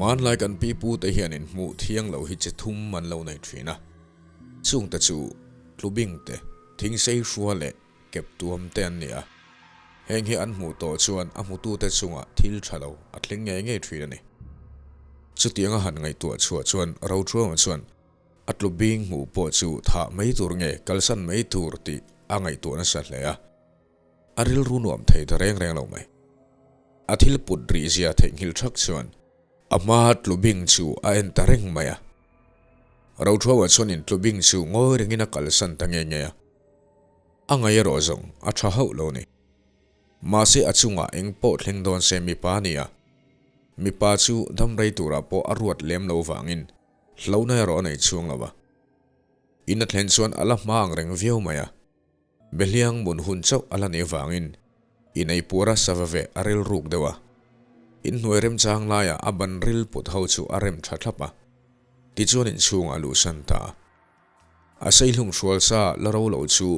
Hmanlai kan pi pute hianin hmuh thiang lo hi chi thum an lo nei thin a. Chungte chu tlubing te, thingsei hrua leh kep tuam te an ni a. Heng hi an hmuh tawh chuan a hmutute chungah thil tha lo a thleng ngei ngei thin a ni. Chutianga han ngaihtuah chhuah chuan Rochuanga chuan a tlubing hmuh pawh chu thah mai tur nge kalsan mai tur tih a ngaihtuah nasa hle a. A rilru nuam thei ta reng reng lo mai. A thil put rih zia theihnghilh thak chuan a hma tlubing chu a en ta reng mai a. Rothruaua chuanin tlubing chu ngawi rengin a kalsan ta nge nge a. A ngaih erawh zawng a tha hauh lo ni. Mahse a chungah eng pawh thleng dawn se mipa a ni a. Mipa chu dam rei turah pawh a ruat lem lo vangin hlauhna erawh a nei chhuang lo va. In a thlen chuan a la hma ang reng viau mai a. Behliang mun hun chauh a la nih avangin inei puara sava ve a ril ruk deuh a. Inhnuai remchang laiah a ban ril put ho chu a rem tha thlap a. Tichuan inchhungah a luhsan ta a. A seihlung hrual sa la ro lo chu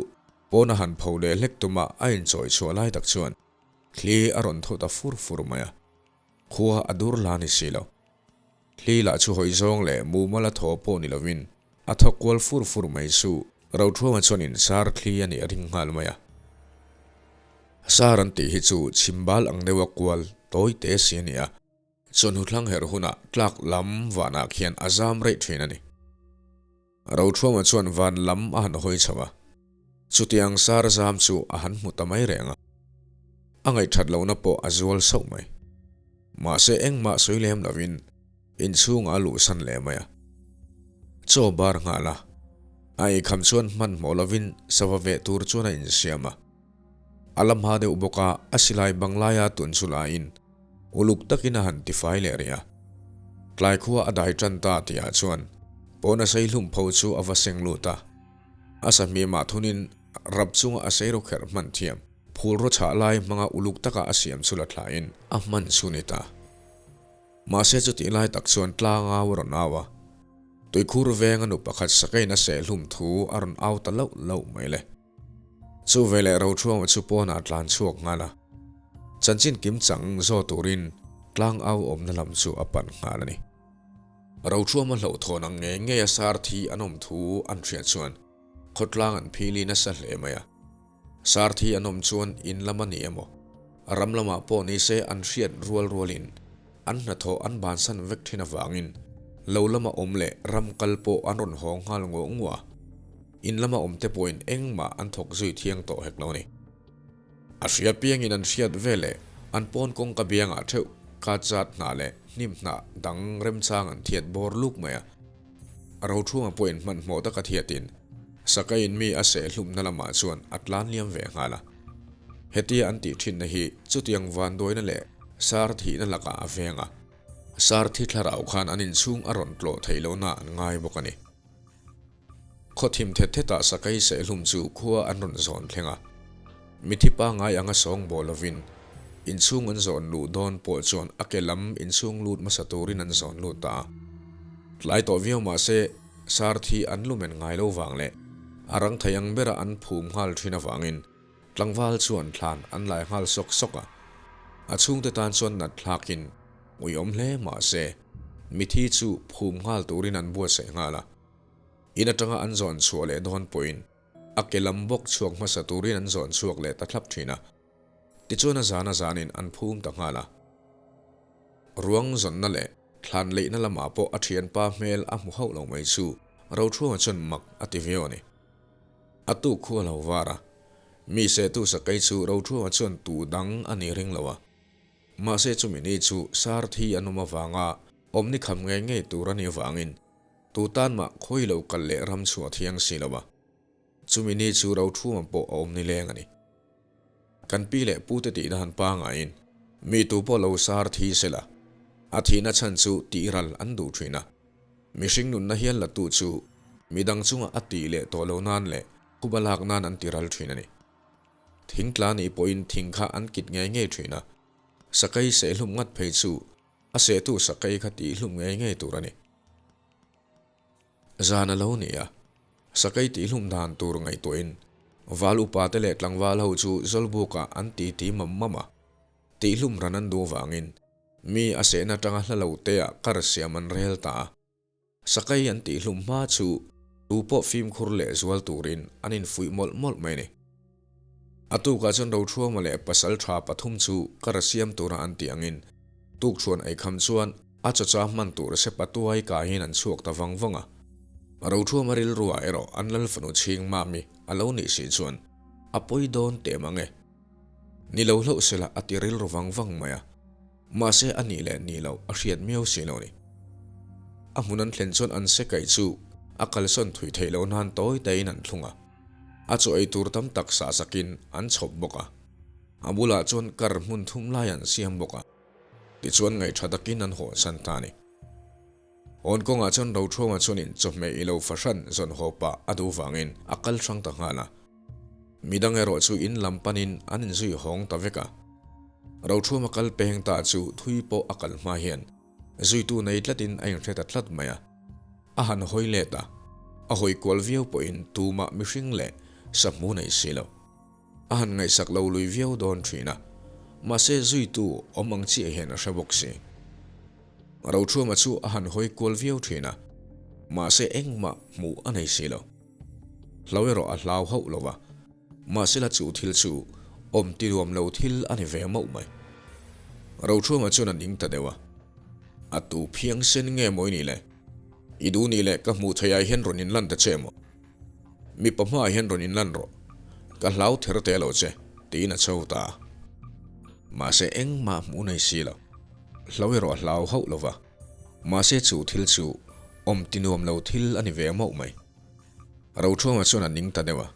pawna han pho leh hlek tuma a inchawi chhuah lai tak chuan thli a rawn thaw ta fur fur mai a. Khua a dur la ni si lo. Thli lah chu hawi zawng leh mumal a thaw pawh ni lovin a thaw kual fur fur mai chu Rothuama chuan in sar thli a nih a ring nghal mai a. Sar an tih hi chu chhimbal ang deuha kual tawi te si a ni a, chawhnu thlang herh hunah tlak lam vanah khian a zam reih thin a ni. Rothuama chuan van lam a han hawi chho a, chutiang sar zam chu a han hmu ta mai reng a. A ngaihthat lohna pawh a zual sauh mai. Mahse engmah sawi lem lovin inchhungah a luhsan leh mai a. Chaw bar nghal a, a eikham chuan hmanhmawh lovin sava veh tur chuan a insiam a. A la hma deuh bawk a, a silai bang laia tun chu laiin uluk takin a han tifai leh rih a. Tlai khua a dai tan ta tihah chuan pawna sei hlum pho chu a va seng lut a. A sahmimah thunin rap chunga a sei rawkherh hman thiam. Phul raw chhah lai hmanga uluk taka a siam chu la thlain a hman chu ni ta. Mahse chutih lai tak chuan tlang au a rawn au a, tuikhur veng a nu pakhat sakain a seh hlum thu a rawn au ta lauh lauh mai le. Chu veleh Rothuama chu pawnah a tlan chhuak nghal a, chanchin kim chang zaw turin tlang au awmna lam chu a pan nghal a ni. Rothuama hlauhthawn ang ngei ngei a sar thi an awm thu an hriat chuan khawtlang an phili nasa hle mai a. Sarthi an awm chuan in lam a ni emaw, ram lamah pawh ni se an hriat rual rualin an hnathawh an bansan vek thin avangin lo lama awm leh ram kal pawh an rawn haw nghal nguah nguah a, in lama awm te pawhin engmah an thawk zui thiang tawh hek lo a ni. A hria piangin an hriat veleh an pawn kawngka biangah theuh ka chat hnah leh hnim hnah dang remchang an thiat bawr luk mai a. Rothunga pawhin hmanhmawh taka thiatin Sakaiin mi a seh hlumna lamah chuan a tlan liam ve nghal a. Hetia an tih thinna hi chutiang vanduaina leh sar thihna lakah a veng a. Sar thi thlarau khan an inchhung a rawn tlawh theih lohna an ngai bawk a ni. Khaw thim thet thetah Sakai seh hlum chu khua an rawn zawn thleng a. Mithi pangngai anga sawng bawh lovin inchhung an zawn luh dawn pawh chuan a ke lam inchhung lut hmasa turin an zawn lut ta a. Tlai tawh viau mahse Sar thi an lumen ngai lo vang leh a rang thei ang bera an phum nghal thin avangin tlangval chuan thlan an lai nghal sawk sawk a. A chhungte tan chuan nat thlakin uiawm hle mahse mithi chu phum nghal turin an buatsaih nghal a. In atanga an zawn chhuah leh dawn pawhin a ke lam bawk chhuak hmasa turin an zawn chhuak leh ta thlap thin a. Tichuan a zan a zanin an phum ta nghal a. Ruang zawnna leh thlan leihna lamah pawh a thianpa hmel a hmu hauh lo mai chu Rothruanga chuan mak a ti viau a ni. A tuk khu a lo var a, mi sehtu sakei chu Rothruanga chuan tu dang a ni ring lo a. Mahse chumi ni chu sar thi an awm avanga awmni kham ngei ngei tur a nih avangin tu tan mah khawi lo kal leh ram chhuah thiang si lo a. Chumi ni chu Rothruanga pawh a awm nileng a ni. Kan pi leh pute tihna han pangaiin mi tu pawh lo sar thi sela, a thihna chhan chu tihral an duh thin a. Mihring nunna hial la tu chu midang chunga a tih leh tawh lo nan leh khuba lak nan an tiral thin a ni. Thingtla nih pawhin thing kha an kit ngei ngei thin a, sakei sehhlum ngat phei chu a sehtu sakei kha tihhlum ngei ngei tur a ni. Zan a lo ni a, sakei tihhlum dan tur ngaihtuahin val upate leh tlangval ho chu Zawlbukah an titi mam mam a, tihhlum ran an duh vangin Mi a sehna atanga hla lo teah kar siam an rel ta a. Sakai an tih hlum hma chu tu pawh fimkhur leh zual turin an infuih mawlh mawlh mai a ni. A tukah chuan Rothuama leh pasal tha pathum chu kar siam tura an tih angin tukṭhuan eikham chuan a chawcha hman tur sepa tuai kaiin an chhuak ta vang vang a. Rothuama rilruah erawh an lal fanu chhing mami a lo nih si chuan a pawi dawn teh mang e. Ni lo hlauh sela a ti rilru vang vang mai a. Mahse a nih leh nih loh a hriat miau si lo ni. A hmun an thlen chuan an se kaih chu a kalsawn thui theih loh nan tawi tein an thlung a. A chaw ei tur tam tak sah sakin an chhawp bawk a. A bulah chuan kar hmun thum lai an siam bawk a. Tichuan ngaihṭha takin an hawhsan ta a ni. Hawn kawngah chuan Rothruanga chuanin chawhmeh i lo fahran zawn haw pah a duh vangin a kal hrang ta nghal a. Midang erawh chu in lam panin an inzui hawng ta vek a. Rothruama kal peng ta chu thui pawh a kal hma hian zuitu nei tlatin a inhre ta tlat mai a. A han hawi let a, a hawi kual viau pawhin tumah mihring leh sahmu nei si lo. A han ngaihsak lo lui viau dawn thin a, mahse zuitu awm ang chiah hian a hre bawk si. Rothuama chu a han hawi kual viau thin a, mahse engmah hmuh a nei si lo. Hlau erawh a hlau hauh lo va, mahse la chu thil chu awm ti nuam lo thil a ni ve mauh mai. Rothuama chuan a ning ta deuh a, A tu phiang sen nge maw i nih le? I duh nih le ka hmuh theih ah hian rawn inlan ta che maw? Mipa hmaah hian rawn inlan rawh, ka hlau ther teh lo che, tiin a chho ta a. Mahse engmah hmuh nei si lo, hlau erawh a hlau hauh lo va. Mahse chu thil chu awm ti nuam lo thil a ni ve mauh mai. Rothuama chuan a ning ta deuh a,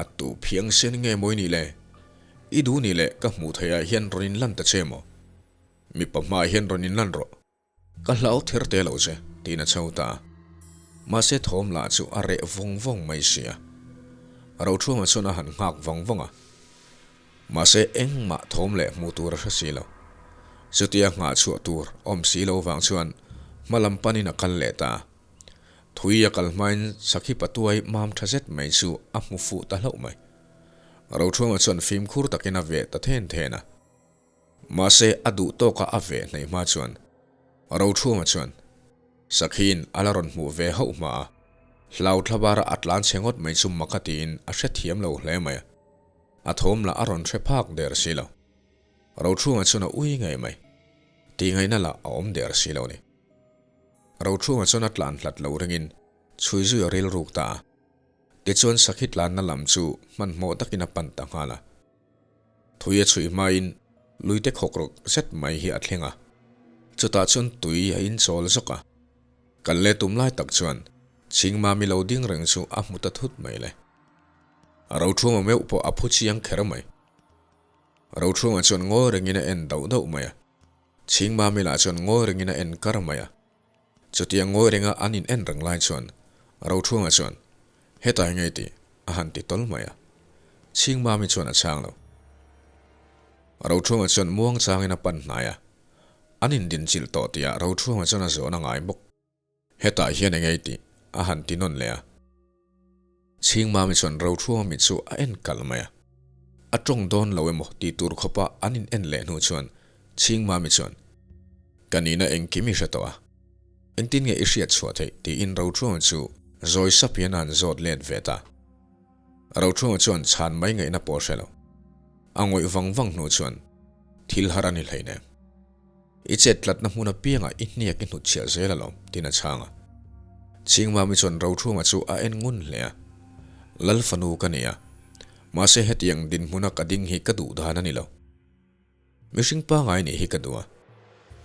A tu phiang sen nge maw i nih le? I duh nih le ka hmuh theihah hian rawn inlan ta che maw? Mipa hmaah hian rawn inlan rawh. Ka hlau ther te lo che, tiin a chho ta a. Mahse thawm lah chu a reh vawng vawng mai si a. Rothuama chuan a han nghak vang vang a. Mahse engmah thawm leh hmuh tur a hre si lo. Chutia nghah chhuah tur awm si lo vang chuan hma lam panin a kal leh ta a. Thui a kal hmain sakhi patuai mam tha zet mai chu a hmu fuh ta hlauh mai. Rothuama chuan fimkhur takin a veh ta then then a. Mahse, a duh tawka a veh hnaih hma chuan Rothuama chuan Sakhiin a la rawn hmuh ve hauh hma a, hlau thlabara a tlan chhe ngawt mai chu mak a tiin a hrethiam lo hle mai a, a thawm lah a rawn hre phak der si lo. Rothuama chuan a ui ngei mai. Tihngaihna lah a awm der si lo ni. Rothuama chuan a tlan hlat lo ringin chhui zui a rilruk ta a. Tichuan Sakhi tlanna lam chu hmanhmawh takin a pan ta nghal a. Thui a chhuih hmain luite khawk rawk zet mai hi a thleng a, chutah chuan tui a inchawl zawk a. Kal leh tum lai tak chuan Chhingmami lo ding reng chu a hmu ta thut mai le. A Rothunga meuh pawh a phu chiang kher mai. Rothunga chuan ngawi rengin a en dauh dauh mai a, Chhingmami lah chuan ngawi rengin a en kar mai a. Chutiang ngawi renga an in en reng lai chuan Rothunga chuan, Hetai ngei tih a han ti tawl mai a. Chhingmami chuan a chhang lo. Rothunga chuan muang changin a pan hnai a. An indinchilh tawh tihah Rothunga chuan a zawn a ngai bawk. Hetah hian engei tih a han ti nawn leh a. Chhingmami chuan Rothunga mit chu a en kalh mai a. A tawng dawn lo emaw tih tur khawpa an in en leh hnu chuan Chhingmami chuan, Ka nihna engkim i hre tawh a, engtin nge i hriat chhuah theih? tiin Rothunga chu zawi sap hian a han zawt let ve ta. Rothunga chuan chhan mai ngaihna pawh a hre lo. A ngawih vang vang hnu chuan, Thil har a ni hleinem. I chet tlatna hmun apiangah i hniak i hnutchhiah zel alawm, tiin a chhang a. Chhingmami chuan Rothunga chu a en ngun hle a. Lal fanu ka ni a, mahse hetiang dinhmuna ka ding hi ka duh dan a ni lo. Mihring pangai nih hi ka duh a,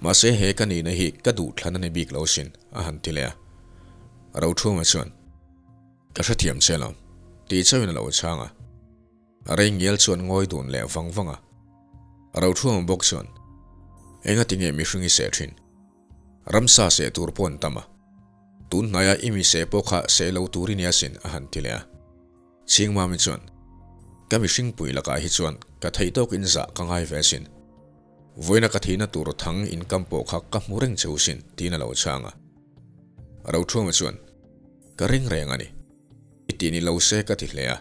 mahse he ka nihna hi ka duh thlan a ni bik lo sin, a han ti leh a. Rothunga chuan, Ka hrethiam che alawm, tih chauhin a lo chhang a. Reingial chuan ngawi dun leh vang vang a. Rothuama bawk chuan, Engati nge mihring i seh thin? Ramsa seh tur pawh an tam a. Tun hnaia i mi seh pawh kha seh lo tur i nia sin, a han ti leh a. Chhingmami chuan, Ka mihring pui lakah hi chuan ka theih tawkin zah ka ngai ve sin. Vawiina ka thihna tur thang inkam pawh kha ka hmu reng che u sin, tiin a lo chhang a. Rothuama chuan, Ka ring reng a ni. I tih ni lo se ka ti hle a,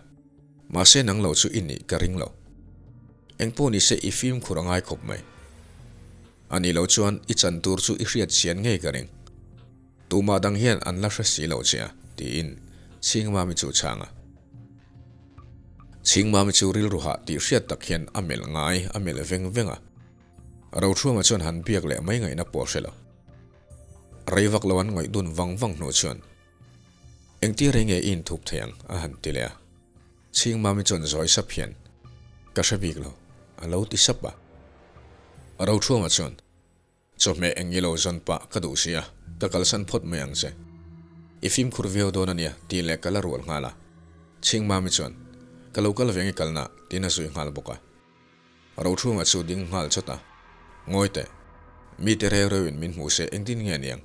mahse nang lo chu i nih ka ring lo. Engpawh ni se i fimkhur a ngai khawp mai. A nih loh chuan i chan tur chu i hriat chian ngei ka ring. Tumah dang hian an la hre si lo che a, tiin Chhingmami chu chhang a. Chhingmami chu rilru hah tih hriat tak hian a melh ngai a melh veng veng a. Rothruama chuan han biak leh mai ngaihna pawh a hre lo. Rei vak lo an ngawih dun vang vang hnu chuan, Engtir rei nge i inthup thei ang? a han ti leh a. Chhingmami chuan zawi sap hian, Ka hre bik lo, a lo ti sap a. Rothruama chuan, Chawhmeh eng i lo zawn pah ka duh sia, ka kalsan phawt mai ang che. I fimkhur viau dawn a nia, tih leh ka la rual nghal a. Chhingmami chuan, Ka lo kal ve nge kalna, tiin a zui nghal bawk a. Rothruama chu ding nghal chawt a, Ngawi teh, mite reu reuin min hmuh se engtin nge niang?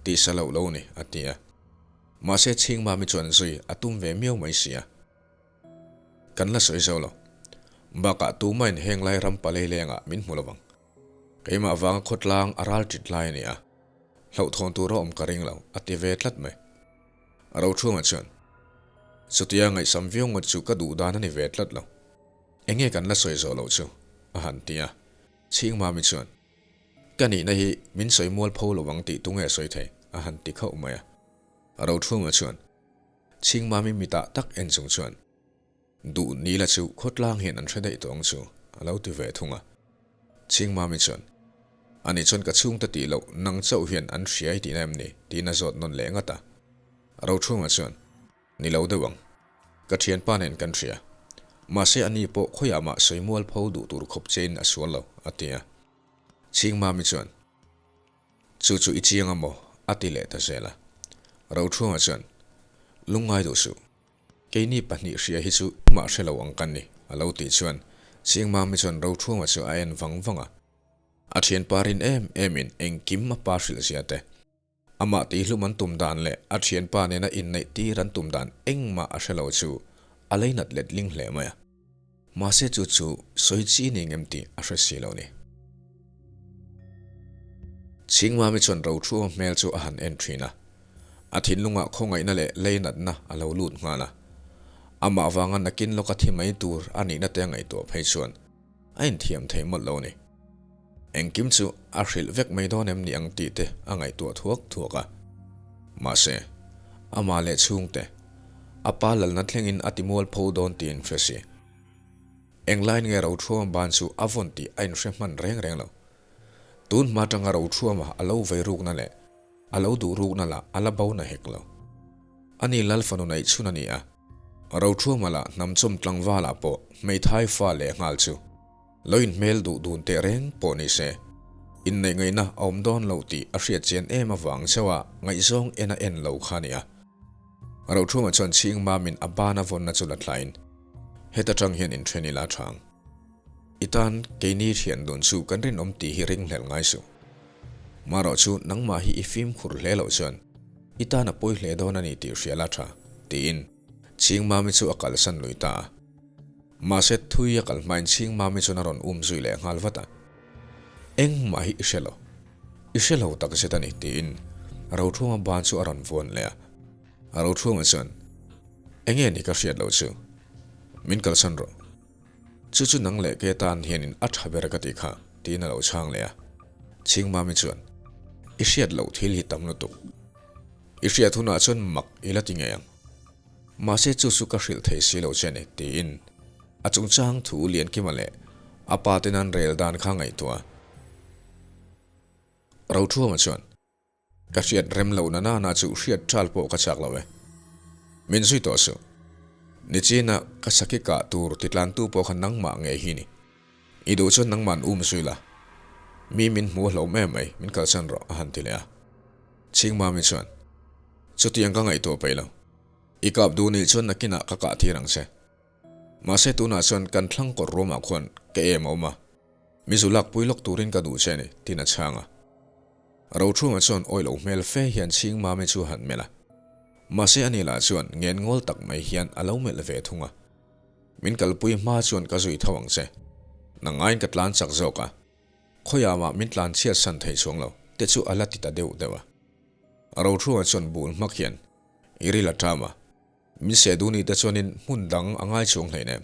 Tih sa loh lo ni, a ti a. Mahse Chhingmami chuan zui a tum ve miau mai sia. Kan la sawi zo lo. Bakah tumain heng lai ram palei lengah min hmu lovang. Keimah vanga khawtlang a ral ṭit lai a ni a, hlauhthawn tur a awm ka ring lo, a ti ve tlat mai. Rothruama chuan, Chutia ngaihsam viau ngawt chu ka duh dan a ni ve tlat lo. Enge kan la sawi zawh loh chu? a han ti a. Chhingmami chuan, Ka nihna hi min sawi mual pho lo ang tih tunge sawi thei? a han ti khauh mai a. Rothruama chuan, Chhingmami mitah tak en chung chuan, Duh nila chu khawtlang hian an hre daih tawh ang chu, a lo ti ve thung a. Chhingmami chuan, Ani chuan ka chhungte tih loh nang chauh hian an hriai tihna em ni? tiin a zawt nawn leh ngat a. Rothruama chuan, Ni lo deuh ang. Ka thianpa nen kan hria. Mahse ani pawh khawiah mah sawi mual pho duh tur khawp chein a sual lo, a ti a. Chhingmami chuan, Chu chu i chiang a maw? a ti leh ta zel a. Rothruanga chuan, Lungngai duh suh. Keini pahnih hria hi chu tumah hre lo ang kan ni, a lo tih chuan Chhingmami chuan Rothruanga chu a en vang vang a. A thianpa rin em emin engkim a pa hrilh zia te, Amah tihhlum an tum dan leh a thianpa nena inneih tir an tum dan engmah a hre lo chu a leinat letling hle mai a. Mahse chu chu sawi chi ni ngem tih a hre si lo ni. Chhingmami chuan Rothruama hmel chu a han en thin a. A thinlungah khawngaihna leh leinatna a lo lut nghal a. Amah vanga nakin lawka thi mai tur a nihna te a ngaihtuah phei chuan a inthiam thei mawlh lo ni. Engkim chu a hrilh vek mai dawn em ni ang tih te a ngaihtuah thuak thuak a. Mahse, amah leh chhungte, a pa lalna thlengin a timual pho dawn tiin hre si. Englain nge Rothuama ban chu a vawn tih a inhre hman reng reng lo. Tun hma tanga Rothuama a lo vei rukna leh a lo duh rukna lah a la bo na hek lo. Ani Lal fanu neih chhun a ni a, Rothuama lah hnamchawm tlangvalah pawh hmeithai fa leh nghal chu. Lo inhmel duh dun teh reng pawh ni se, inneih ngaihna a awm dawn lo tih a hriat chian em avang chauha ngaihzawng en a en lo kha a ni a. Rothunga chuan chhing mamin a bana vawnna chu la thlain, Heta tang hian inthen ila chang. I tan keini thian dun chu kan rinawm tih hi ringhlelh ngai suh. Marawh chu nangmah hi i fimkhur hle loh chuan i tan a pawi hle dawn a ni tih hria la tha, tiin chhing mami chu a kalsan lui ta a. Mahse thui a kal hmain chhing mami chuan a rawn um zui leh nghal vat a. Engmah hi i hre lo. I hre lo tak zet a ni tiin Rothunga ban chu a rawn vuan leh a. Rothunga chuan, Enge ni ka hriat loh chu? Min kalsan rawh. Chu chu nang leh ke tan hianin a tha ber ka tih kha tiin a lo chhang leh a. Chhing mami chuan, I hriat loh thil hi tam lutuk. I hriat hunah chuan mak i la ti ngei ang. Mahse chu chu ka hrilh thei si lo che ni, tiin a chungchang thu Liankima leh a pa ten an rel dan kha ngaihtuah a. Rothuama chuan, Ka hriat rem lo na nana chu hriat ṭal pawh ka chak lo e. Min zui tawh suh. Nichina ka saki kah tur titlantu pawh kha nangmah ngei hi ni. I duh chuan nangmah an um zui la. Mi min hmu hlauh em mai, min kalsan rawh, a han ti leh a. Chhingmami chuan, Chutiang ka ngaihtuah peih lo. I kap duh nih chuan nakinah ka kah tir ang che. Mahse tunah chuan kan thlang kawr ruamah khuan ka em a awm a, mi zu lakpui lawk turin ka duh che a ni, tiin a chhang a. Rothunga chuan awi lo hmel fe hian Chhingmami chu a han melh a. Mahse ani lah chuan ngen ngawl tak mai hian a lo melh ve thung a. Min kalpui hma chuan ka zui tho ang che. Nang aiin ka tlan chak zawk a. Khawiah mah min tlan chhiat san thei chuang lo te chu a la ti ta deuh deuh a. Rothunga chuan bul hmak hian i ril a ṭam a. Min seh duh ni te chuanin hmun dang a ngai chuang hleinem.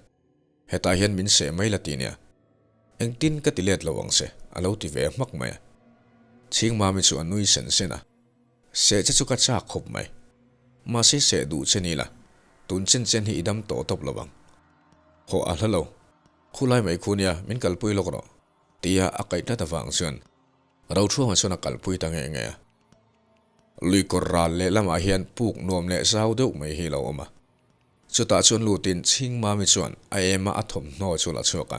Hetah hian min seh mai la ti nia. Engtin ka ti let lo ang che? A lo ti ve hmak mai a. Chhingmami chu a nui sen sen a. Seh che chu ka chak khawp mai. Mahse seh duh che ni la, tun chen chen hi i dam tawh tawp lo ang. Hawh a hla lo. Khulai mai khu nia, min kalpui lawk rawh. Tia a kaih tlat avang chuan Rochhuanga chuan a kalpui ta nge nge a. Lui kawr ral leh lamah hian puk nuam leh zau deuh mai hi a lo awm a. Chutah chuan lutin Chhingmami chuan a ema a thawmhnaw chu la chhuak a.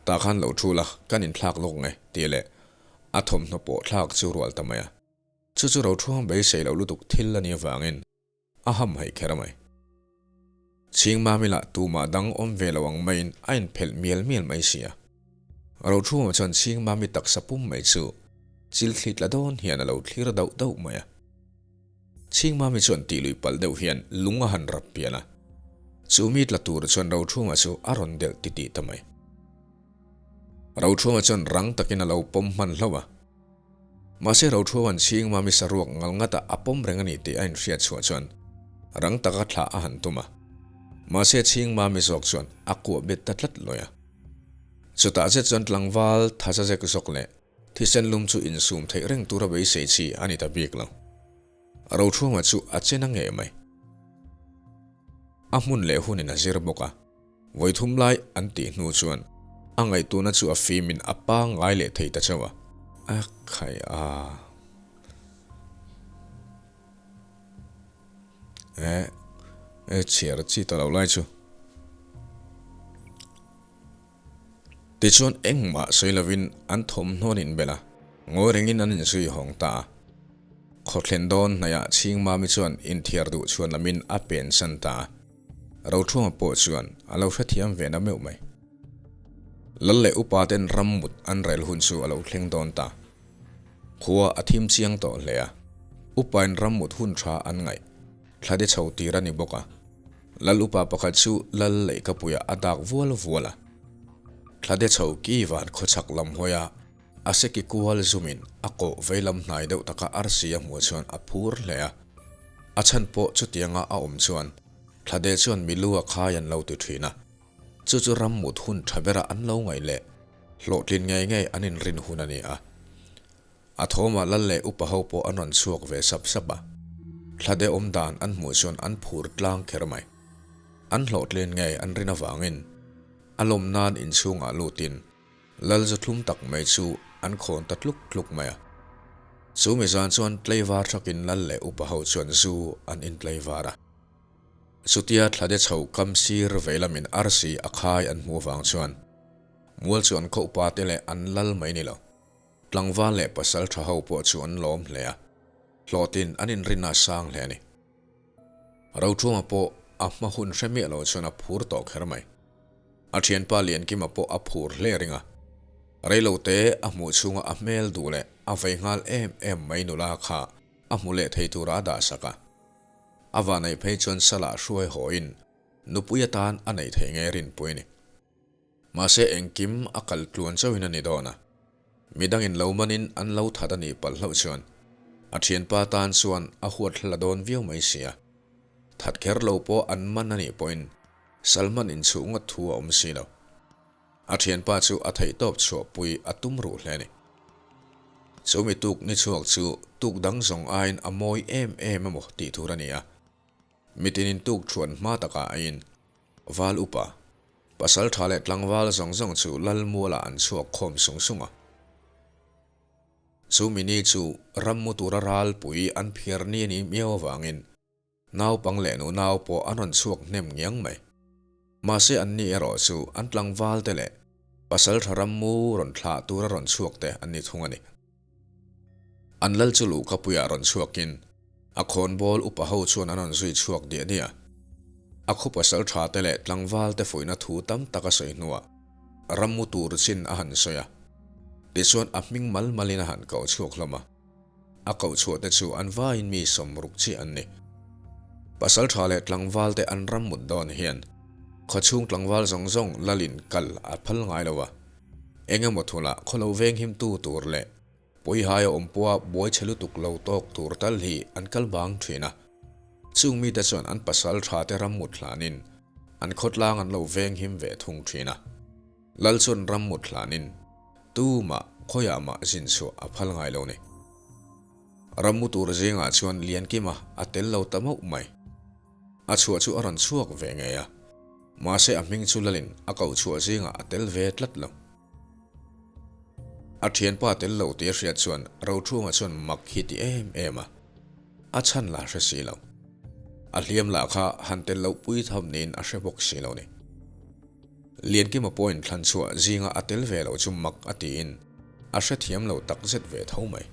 Tah khan lo thu la, kan inthlak lawk nge, tih leh a thawmhnaw pawh thlak chu rual ta mai a. Chu chu Rochhuang beisei loh lutuk thil a nih avangin a ham haih kher mai. Chhingmami lah tumah dang awm ve lo ang maiin a inphelh mial mial mai si a. Rochhunga chuan Chhingmami taksa pum mai chu chil thli tla dawn hian a lo thlir dauh dauh mai a. Chhingmami chuan tih lui palh deuh hian lung a han rap pian a. Chu mi tla tur chuan Rochhunga chu a rawn delh titih ta mai. Rochhunga chuan rang takin a lo pawm hman hlauh a. Mahse Rothruavan chhing mami saruak ngal ngata a pawm reng a ni tih a inhriat chhuah chuan rang taka thlah a han tum a. Mahse chhing mami zawk chuan a kuah bet ta tlat lawi a. Chutah zet chuan tlangval thaza zek zawk leh thisen lum chu insum theih reng tura beisei chi a ni ta bik lo. Rothruama chu a che na ngei mai. A hmun leh hunin a zir bawk a. Vawi thum lai an tih hnu chuan a ngaihtuahna chu a fimin a pangngai leh thei ta chauh a. A khai a. Eh, eh chhiar chi ta lo lai chu. Tichuan engmah sawi lovin an thawmhnaw an inbelh a, ngawi rengin an inzui hawng ta a. Khawthlen dawn hnaihah Chhingmami chuan inthiar duh chhuan lamin a pensan ta a. Rothunga pawh chuan a lo hrethiam ve na meuh mai. Lal leh upa ten ram mut an rel hun chu a lo thleng dawn ta. Khua a thim chiang tawh hle a, upain ram mut hun tha an ngaih thla de chho tir a ni bawk a. Lal upa pakhat chu lal lehkapuiah a dak vual vual a. Thla de chho ki van khawchhak lam hawi a, a seki kual zumin a kawh veilam hnai deuh taka arsi a hmuh chuan a phur hle a. A chhan pawh chutianga a awm chuan Thlade chuan mi lu a khai an lo ti thin a, chu chu ram mut hun tha bera an lo ngaih leh hlawhtlin ngei ngei an inrin hun a ni a. A thawmah lal leh upa ho pawh an rawn chhuak ve sap sap a, Thlade awm dan an hmuh chuan an phur tlang kher mai. An hlawhtlin ngei an rin avangin a lawm nan inchhungah lutin Lal zu thlum tak mai chu an khawn ta tluk tluk mai a. Chu mi zan chuan tleivar thakin lal leh upa ho chuan zu an intleivar a. Chutia thlade chho kam sir vei lamin arsi a khai an hmuh vang chuan mual chu an khaw upa te leh an lal mai ni lo. Tlangval leh pasal tha ho pawh chu an lawm hle a. Hlawhtlin an inrinna a sang hle a ni. Rothunga pawh a hma hun hre miah lo chuan a phur tawh kher mai. A thianpa Liankima pawh a phur hle ring a, reilote a hmuh chhunga a hmel duh leh a vei nghal em em mai nula kha a hmu leh thei tura a dahsak a. A vahneih phei chuan Salah hruai hawiin nupui atan a neih theih nge rinpui a ni. Mahse engkim a kal tluan chauhin a ni dawn a, midangin lo manin an lo that a nih palh hlauh chuan a thianpa tan chuan a huat hla dawn viau mai si a, that kher lo pawh an man a nih pawhin Salman inchhuh ngawt thu a awm si lo. A thianpa chu a theihtawp chhuahpui a tum ruh hle a ni. Chu mi tuk ni chhuak chu tuk dang zawng aiin a mawi em em emaw tih tur a ni a. Mitinin tuk thuan hma takah aiin Val upa, pasal tha leh tlangval zawng zawng chu lal mualah an chhuak khawm sung sung a. Chu mi ni chu rammu tura ralpui an phiar ni a nih miau avangin Naupang leh nunau pawh an rawn chhuak hnem ngiang mai. Mahse anni erawh chu an tlangval te leh pasaltha rammu rawn thlah tura rawn chhuak te an ni thung a ni. An lal chu luhkapuiah rawn chhuakin a khawnbawl upa ho chuan an rawn zui chhuak diah diah a. A khaw pasaltha te leh tlangval te fuihna thu tam tak a sawi hnuah rammu tur chin a han sawi a. Tichuan a hming mal malin a han koh chhuak hlawm a. A koh chhuah te chu an vaiin mi sawmruk chiah an ni. Pasal tha leh tlangval te an ram mut dawn hian khawchhung tlangval zawng zawng lalin kal a phal ngai lo a. Eng emaw thulah khaw lo venghimtu tur leh pawihai a awm pawha buai chhe lutuk lo tawk tur tal hi an kal bang thin a. Chung mite chuan an pasal tha te ram mut hlanin an khawtlang an lo venghim ve thung thin a. Lal chuan ram mut hlanin. Tumah khawiah mah zin chhuah a phal ngai lo ni. Rammu tur zingah chuan Liankima a tel lo ta mauh mai. A chhuah chu a rawn chhuak ve ngei a, mahse a hming chu Lalin a koh chhuah zingah a tel ve tlat lo. A thianpa tel lo tih a hriat chuan Rothunga chuan mak hi ti em em a, a chhan lah hre si lo. A hliam lah kha han tel loh pui tham niin a hre bawk si lo ni. Liankima pawhin thlan chhuah zinga a tel ve loh chu mak a tiin a hrethiam lo takzet ve tho mai.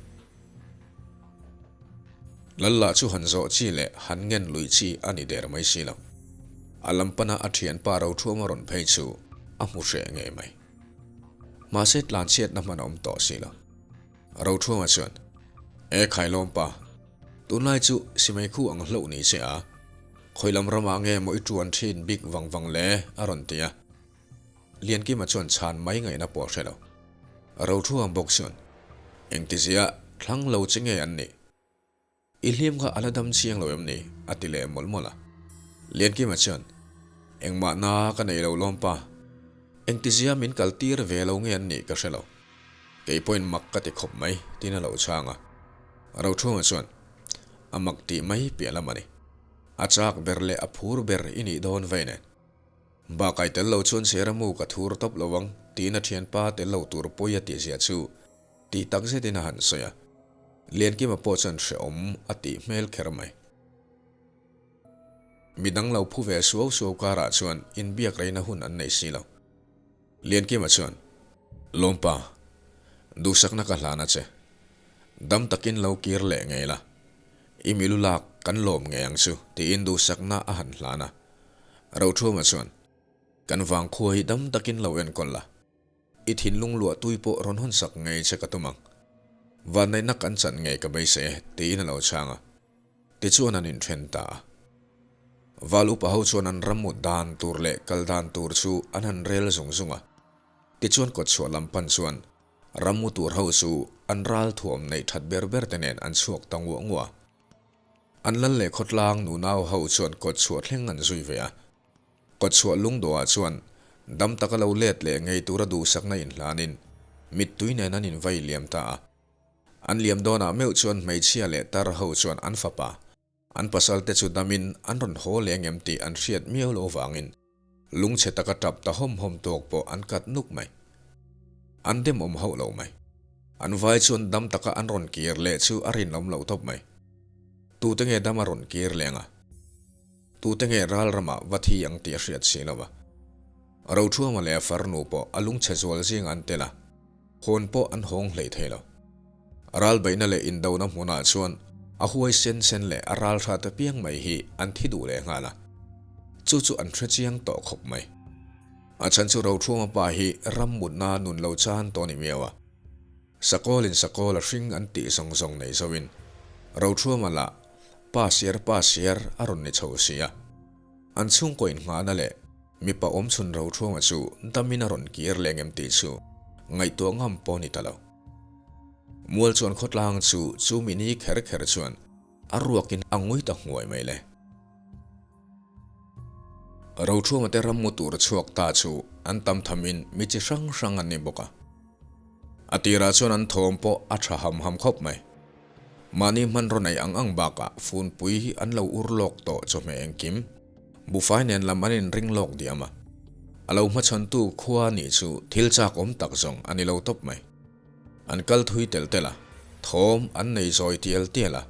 Lal lah chu han zawh chi leh han ngen lui chi a ni der mai si lo. A lam pana a thianpa Rothuama rawn phei chu a hmu hreh ngei mai. Mahse tlanchhiatna hman a awm tawh si lo. Rothuama chuan, E Khailawmpa, tunlai chu Simeikhu ang hlauh ni che a, khawi lam ramah nge maw i tuan thin bik vang vang le? a rawn ti a. Liankima chuan chhan mai ngaihna pawh a hre lo. Rothuama bawk chuan, Engtizia thlang lo che nge an nih? I hlim kha a la dam chiang lo em ni? a ti leh mawlh mawlh a. Liankima chuan, Engmah na ka nei lo lawmpa. Engtizia min kal tir ve lo nge an nih ka hre lo. Kei pawhin mak ka ti khawp mai, tiin a lo chhang a. Rothunga chuan, A mak tih mai piah lam a ni. A chak ber leh a phur ber i nih dawn vei nen. Bakai tel lo chuan Seramu ka thur tawp lo ang, tiin a thianpa tel lo tur pawi a tihzia chu Tih tak zetin a han sawi a, Liankima pawh chuan hrehawm a tih hmel kher mai. Midang lo phu ve suau suau karah chuan inbiak reina hun an nei si lo. Liankima chuan, Lawmpa, duhsakna ka hlan a che. Dam takin lo kir leh ngei la. I milu lak kan lawm ngei ang chu, tiin duhsakna a han hlan a. Rothuma chuan, Kan vangkhua hi dam takin lo enkawl la. I thinlung luah tui pawh rawn hawn sak ngei che ka tum ang. Vanneihna kan chan ngei ka beisei e, tiin a lo chhang a. Tichuan an inthen ta a. Val upa ho chuan an rammut dan tur leh kal dan tur chu an han rel zung zung a. Tichuan kawtchhuah lam pan chuan rammu tur ho chu an ral thuam neih that ber ber te nen an chhuak ta nguah nguah a. An lal leh khawtlang nunau ho chuan kawtchhuah thleng an zui ve a. Kawtchhuah lungdawhah chuan dam taka lo let leh ngei tura duhsakna inhlanin mittui nen an invai liam ta a. An liam dawnah meuh chuan hmeichhia leh tar ho chuan an fapa, an pasalte chu damin an rawn haw leh ngem tih an hriat miau lo vangin lungchhe taka tap ta hawm hawm tawk pawh an kat nuk mai. An demawm hauh lo mai. An vai chuan dam taka an rawn kir leh chu a rinawm lo tawp mai. Tute nge dam a rawn kir leng a? Tute nge ral ramah va thi ang tih a hriat si lo a. Rothuama leh a farnu pawh a lungchhe zual zing an tel a, hawn pawh an hawng hlei thei lo. Ral beihna leh indona hmunah chuan a huai sen sen leh a ral hrat apiang mai hi an thi duh leh nghal a, chu chu an hre chiang tawh khawp mai. A chhan chu Rothuama pa hi ram mutna nun lo chan tawh a ni miau a. Sakawlin sakawl a hring an tih zawng zawng nei zoin Rothuama lah pa siar pa siar a rawn ni chho si a. An chhungkaw inngahna leh mipa awmchhun Rothuama chu damin a rawn kir leng em tih chu ngaihtuah ngam pawh a ni ta lo. Mual chuan khawtlang chu chu mini kher kher chuan a ruakin a ngui ta nghuai mai le. Rothuama te rammu tur chhuak ta chu an tam thamin mi chi hrang hrang an ni bawk a. A tirah chuan an thawm pawh a tha ham ham khawp mai. Mahni hmanraw nei ang ang bakah funpui hi an lo ur lawk tawh chawhmeh engkim, buhfai nen lam an inring lawk diam a. A lo hmachhawntu khua nih chu thil chak awm tak zawng a ni lo tawp mai. An kal thui tel tel a, thawm an nei zawi tial tial a.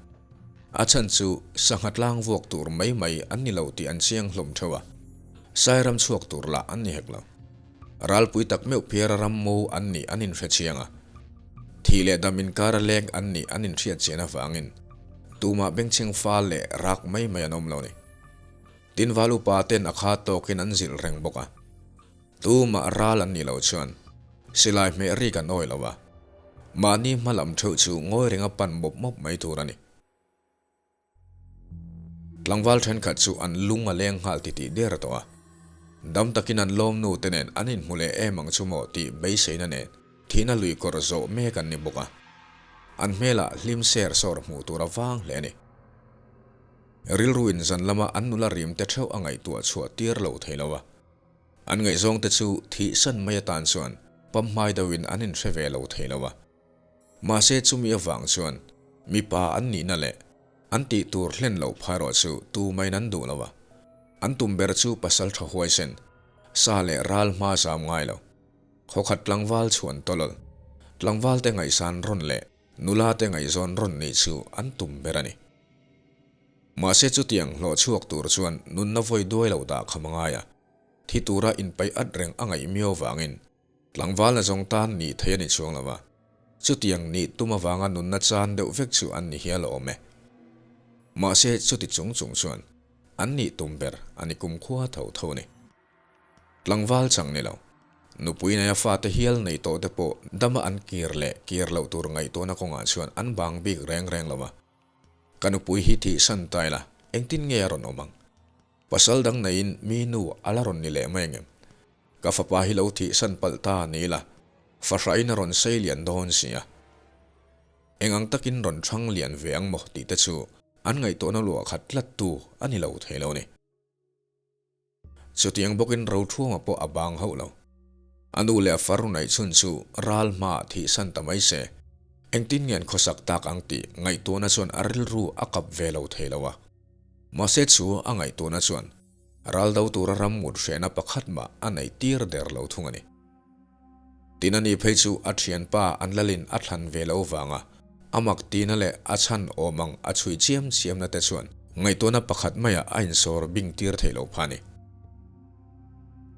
A chhan chu sangha tlang vuak tur mai mai an ni lo tih an chiang hlawm theuh a, Sairam chhuak tur lah an ni hek lo. Ralpui tak meuh phiara ram mo an nih an inhre chiang a, thih leh dam inkara leng an nih an inhriat chian avangin tumah bengchheng fal leh rak mai mai an awm lo ni. Tin val upa ten a kha tawkin an zilh reng bawk a, tumah ral an nih loh chuan silai hmeh rik an awi lo a, mahni hma lam theuh chu ngawi renga pan mawp mawp mai tur a ni. Tlangval thenkhat chu an lung a leng nghal titih der tawh a, dam takin an lawmnu te nen an inhmu leh em ang chu maw tih beiseina nen thihna lui kawr zawh mek an ni bawk a, an hmelah hlim ser sawr hmuh tur a vang hle a ni. Rilru in zan lama an nula rim te theuh a ngaihtuah chhuah tir lo thei lo a, an ngaihzawng te chu thihsan mai atan chuan. pamhmai deuhin an inhre ve lo thei lo a. Mahse chumi avang chuan mipa an nihna leh an tih tur hlen loh phai erawh chu tumahin an duh lo a. An tum ber chu pasal tha huaisen, sa leh ral hma zam ngai lo. Khawkhat tlangval chhuan tawlawl, tlangvalte ngaihsan rawn leh nula te ngaihzawn rawn nih chu an tum ber a ni. Mahse chutiang hlawh chhuak tur chuan nunna vawi duai lo dah kham a ngai a, thi tura inpaih at reng a ngaih miau vangin tlangval na zawng tan nih thei a ni chuang lo va, chutiang nih tum avanga nunna chan deuh vek chu an ni hial awm e. Mahse chuti chung chung chuan an nih tum ber a ni kumkhua tho tho a ni. Tlangval chang ni lo, nupui neia fate hial nei tawh te pawh dama an kir leh kir loh tur ngaihtuahna kawngah chuan an bang bik reng reng lo va. Ka nupui hi thihsan ta ila, engtin nge a rawn awm ang? Pasal dang neiin mi nu a la rawn ni leh mai angem? Ka fapa hi lo thihsan palh ta ni ila, fahrahin a rawn sei lian dawn si a. Eng ang takin rawn chhang lian ve ang maw tih te chu an ngaihtuahna luah khat tlattu a ni lo thei lo ni. Chutiang bawkin Rothuama pawh a bang hauh lo. A nu leh a far naih chhun chu ral hmaah thihsan ta mai se, engtin nge an khawsak tak ang tih ngaihtuahna chuan a rilru a kap ve lo thei lo a. Mahse chu a ngaihtuahna chuan ral do tura ram ngut hrehna pakhat mah a neih tir der lo thung a ni. Tin ani phei chu a thianpa an lalin a thlan ve lo vanga a mak tina leh a chhan awm ang a chhui chiam chiamna te chuan ngaihtuahna pakhat maiah a insawr bing tir theih loh pha a ni.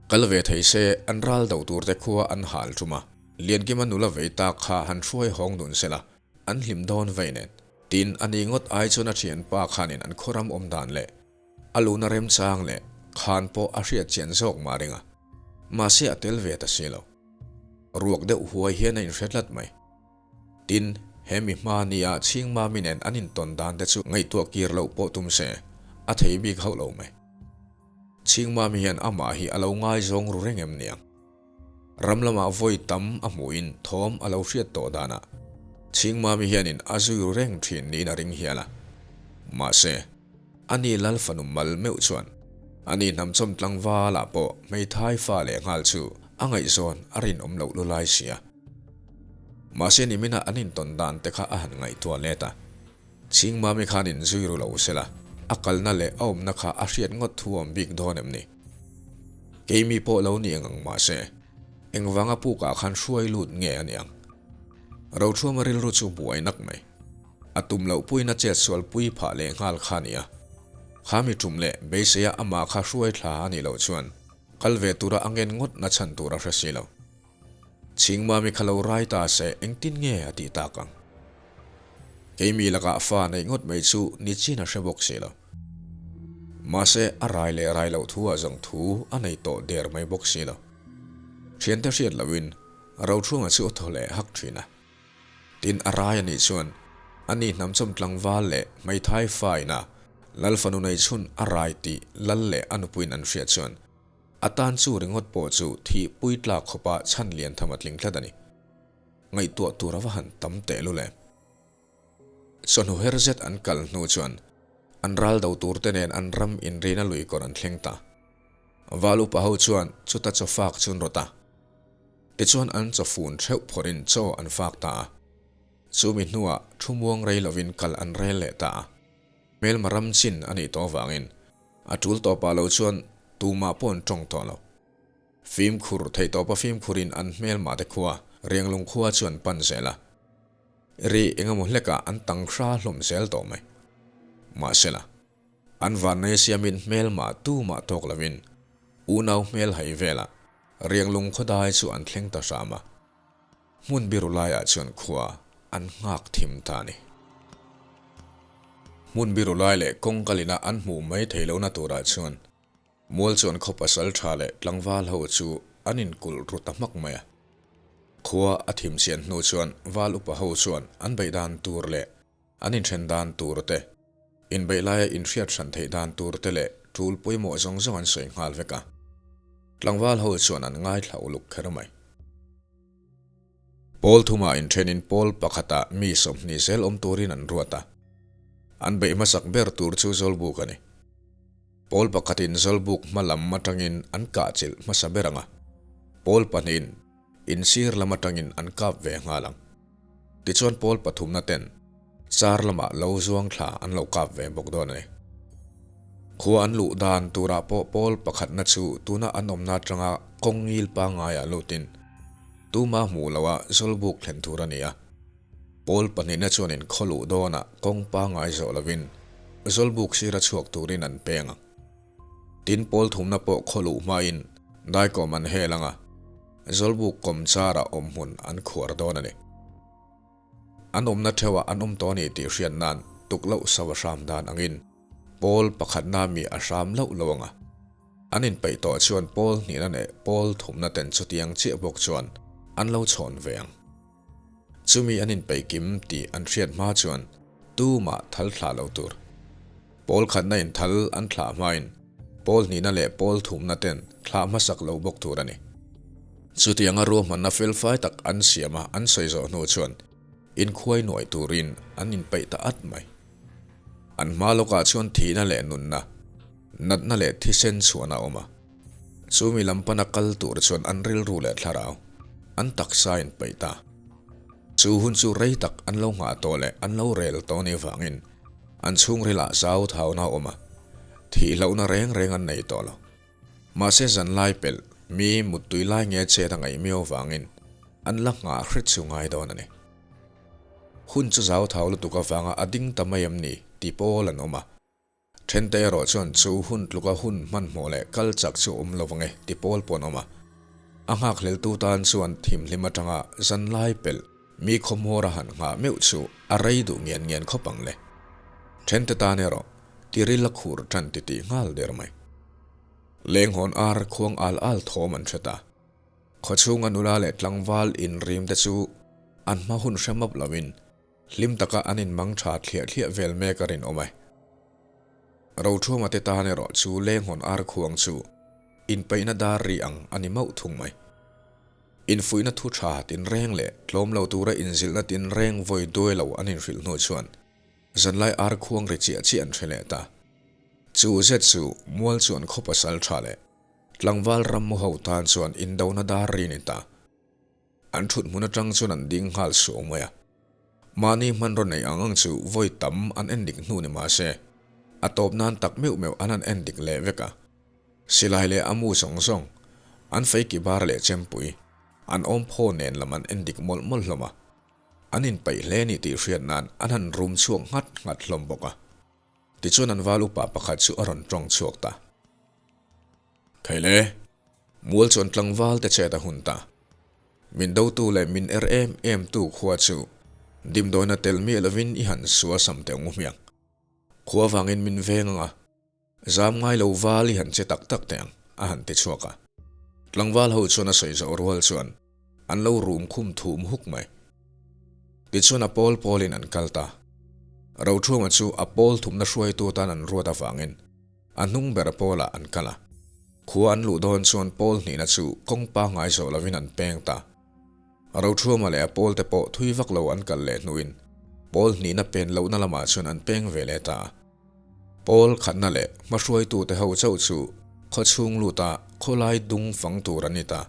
Kal ve thei se an ral do turte khua an hal tum a, Liankima nula vei tak kha han hruai hawng dun sela an hlim dawn vei nen. Tin ani ngawt ai chuan a thianpa khanin an khawram awm dan leh A luna remchang leh khan pawh a hriat chian zawk mah ring a, mahse a tel ve ta si lo. Ruak deuh huai hian a inhre tlat mai. Tin, he mi hma nia Chhingmami nen an intawn dan te chu ngaihtuah kir loh pawh tum se, a thei bik hauh lo mai. Chhingmami hian amah hi a lo ngaizawng ru reng em niang? Ram lamah vawi tam a hmuhin thawm a lo hriat tawh danah Chhingmami hianin a zui ru reng thin niin a ring hial a. Mahse, ani Lal fanu mal meuh chuan ani hnamchawm tlangvalah pawh hmeithai fa leh nghal chu a ngaihzawn a rinawm loh lu lai si a. Mahse niminah an intawn dan te kha a han ngaihtuah let a. Chhingmami khan inzui ru lo sela, a kalna leh a awmna kha a hriat ngawt thu awm bik dawn em ni? Keimi pawh lo ni eng ang mahse, engvanga pukah khan hruai lut nge a ni ang? Rothuama rilru chu buai nak mai. A tum loh puiin a chet sual pui phah leh nghal kha a ni a. Kha mi tum leh beiseia amah kha hruai thla a nih loh chuan kal ve tura a ngen ngawt na chhan tur a hre si lo. Chhingmami kha lo rai ta se engtin nge a tih tak ang? Keimi lakah fa neih ngawt mai chu ni chin a hre bawk si lo. Mahse a rai leh rai loh thu ah zawng thu a nei tawh der mai bawk si lo. Thiante hriat lohin Rothunga chu a thaw leh hak thin a. Tin a rai a nih chuan ani hnamchawm tlangval leh hmeithai fa ina Lal fanu nei chhun a rai tih Lal leh a nupuiin an hriat chuan A tan chu ringawt pawh chu thih pui tlak khawpa chhan lian tham a tling tlat a ni. Ngaihtuah tur a va han tam teh lul em. Chawhnu her zet an kal hnu chuan an ral do tur te nen an ram inrina lui kawr an thleng ta. Val upa ho chuan chuta chaw fak chu an rawt a. Tichuan an chaw fun theuh phawrhin chaw an fak ta a. Chumi hnuah thu muang rei lovin kal an rel leh ta a. Hmelma ram chin a nih tawh avangin A tul tawpah lo chuan tumah pawh an tawng tawh lo. Fimkhur theih tawpa fimkhurin an hmelmah te khua, Rianglung khua chu an pan zel a. Ri engemaw hlekah an tang hra hlawm zel tawh mai. Mahsela, an vannei siamin hmelmah tumah tawk lovin unau hmel hai velah Rianglung khawdai chu an thleng ta hram a. Hmun biru laiah chuan khua an nghak thim ta a ni. Hmun biru lai leh kawng kalina an hmuh mai thei lohna turah chuan mual chuan khaw pasal tha leh tlangval ho chu an inkulh ru ta hmak mai a. Khua a thim chian hnu chuan val upa ho chuan an beih dan tur leh an inthen dan tur te, inbeih laia inhriat hran theih dan tur te leh tul pawimawh zawng zawng an sawi nghal vek a. Tlangval ho chuan an ngaithla uluk kher mai. Pawl thumah inthenin pawl pakhatah mi 20 zel awm turin an ruat a. An beih hmasak ber tur chu Zawlbuk a ni. Pawl pakhatin Zawlbuk hma lam atangin an kahchilh hmasa ber ang a. Pawl pahnihin. In sir lam atangin an kap ve nghal ang. Tichuan pawl pathumna ten char lamah lo zuang thla an lo kap ve bawk dawn a ni. Khua an luh dan turah pawh pawl pakhatna chu tuna an awmna atanga kawng ngil pangaiah lutin tuma hmuh loha Zawlbuk thlen tur a ni a. Pawl pahnihna chuanin khaw luh dawnah kawng pangai zawh lovin Zawlbuk sira chhuak turin an peng ang. Tin pawl thumna pawh khaw luh hmain daikawm an hel ang a, Zawlbuk kawm charah awm hmun an khuar dawn a ni. An awmna theuhah an awm tawh a ni tih hriat nan tuk loh sava hram dan angin pawl pakhatna mi a hram loh lo ang a. An inpeih tawh chuan pawl hnihna leh pawl thumna ten chutiang chiah bawk chuan an lo chhawn ve ang. Chumi an inpeih kim tih an hriat hma chuan tumah thal thlah lo tur. Pawl khatna in thal an thlah hmain pawl hnihna leh pawl thumna ten thlah hmasak lo bawk tur a ni. Chutianga ruahmanna felfai tak an siam a an sawi zawh hnu chuan inkhuai nuai turin an inpeih ta at mai. An hma lawkah chuan thihna leh nunna, natna leh thisen chhuahna a awm a. Chumi lam pana kal tur chuan an rilru leh thlarau an taksa in peih ta. Chu hun chu rei tak an lo nghah tawh leh an lo rel tawh ni vangin an chhungrilah zau thauna a awm a, thihlohna reng reng an nei tawh lo. Mahse zanlai pelh mi muttui lai nge chet a ngaih miau vangin an la nghah hret chu ngai dawn a ni. Hun chu zau thau lutuk avanga a ding ta mai em ni ti pawl an awm a. Thente erawh chuan chu hun tluka hun hmanhmawh leh kal chak chu awm lo ange ti pawl pawh an awm a. A nghakhleltu tan chuan thimhlim atanga zanlai pelh mi khawmhawr a han nghah meuh chu a rei duh ngian ngian khawp ang le. Thente tan erawh tiril a khur tan titih nghal der mai. Lenghawn ar khuang al al thawm an hre ta. Khawchhunga nula leh tlangval inrim te chu an hma hun hre map loin hlim taka an inmang tha thliah thliah vel mek a rinawm e. Rothuma te tan erawh chu lenghawn ar khuang chu inpeihna dar ri ang a ni mauh thung mai. Infuihna thu tha tinreng leh tlawm lo tura inzilhna tinreng vawi duai lo an inhrilh hnu chuan zanlai ar khuang ri chiah chiah an hre leh ta. Chu zet chu mual chuan khaw pasal tha leh Tlangval rammu ho tan chuan indona dar ri ni ta. An thut hmun atang chuan an ding nghal suau mai a. Mahni hmanraw nei ang ang chu vawi tam an en dik hnu ni mah se, a tawp nan tak meuh meuh an han en dik leh vek a. Silai leh a mu zawng zawng, an fei ki bar leh chempui, an awm phaw nen lam an en dik mawlh mawlh hlawm a. An inpeih hle ni tih hriat nan an han rum chhuak nghat nghat hlawm bawk a. Tichuan an val upa pakhat chu a rawn tawng chhuak ta. Khaile, mual chuan tlangval te chet a hun ta. Min dotu leh min er em em tu khua chu dimdawina tel miah lovin i han sual sam teh ngu hmiang. Khua vangin min veng ang a, zam ngai lo val i han che tak tak teh ang, a han ti chhuak a. Tlangval ho chuan a sawi zawh rual chuan an lo rum khum thum huk mai. Tichuan a pawl pawlin an kal ta. Rothunga chu a pawl thumna hruaitu tan an ruat avangin a hnung ber pawlah an kal a. Khua an luh dawn chuan pawl hnihna chu kawng pangngai zawh lovin an peng ta. Rothunga leh a pawlte pawh thui vak lo an kal leh hnuin pawl hnihna pen lohna lamah chuan an peng ve leh ta a. Pawl khatna leh hmahruaitute ho chauh chu khawchhung luta khawlai dung fang tur an ni ta.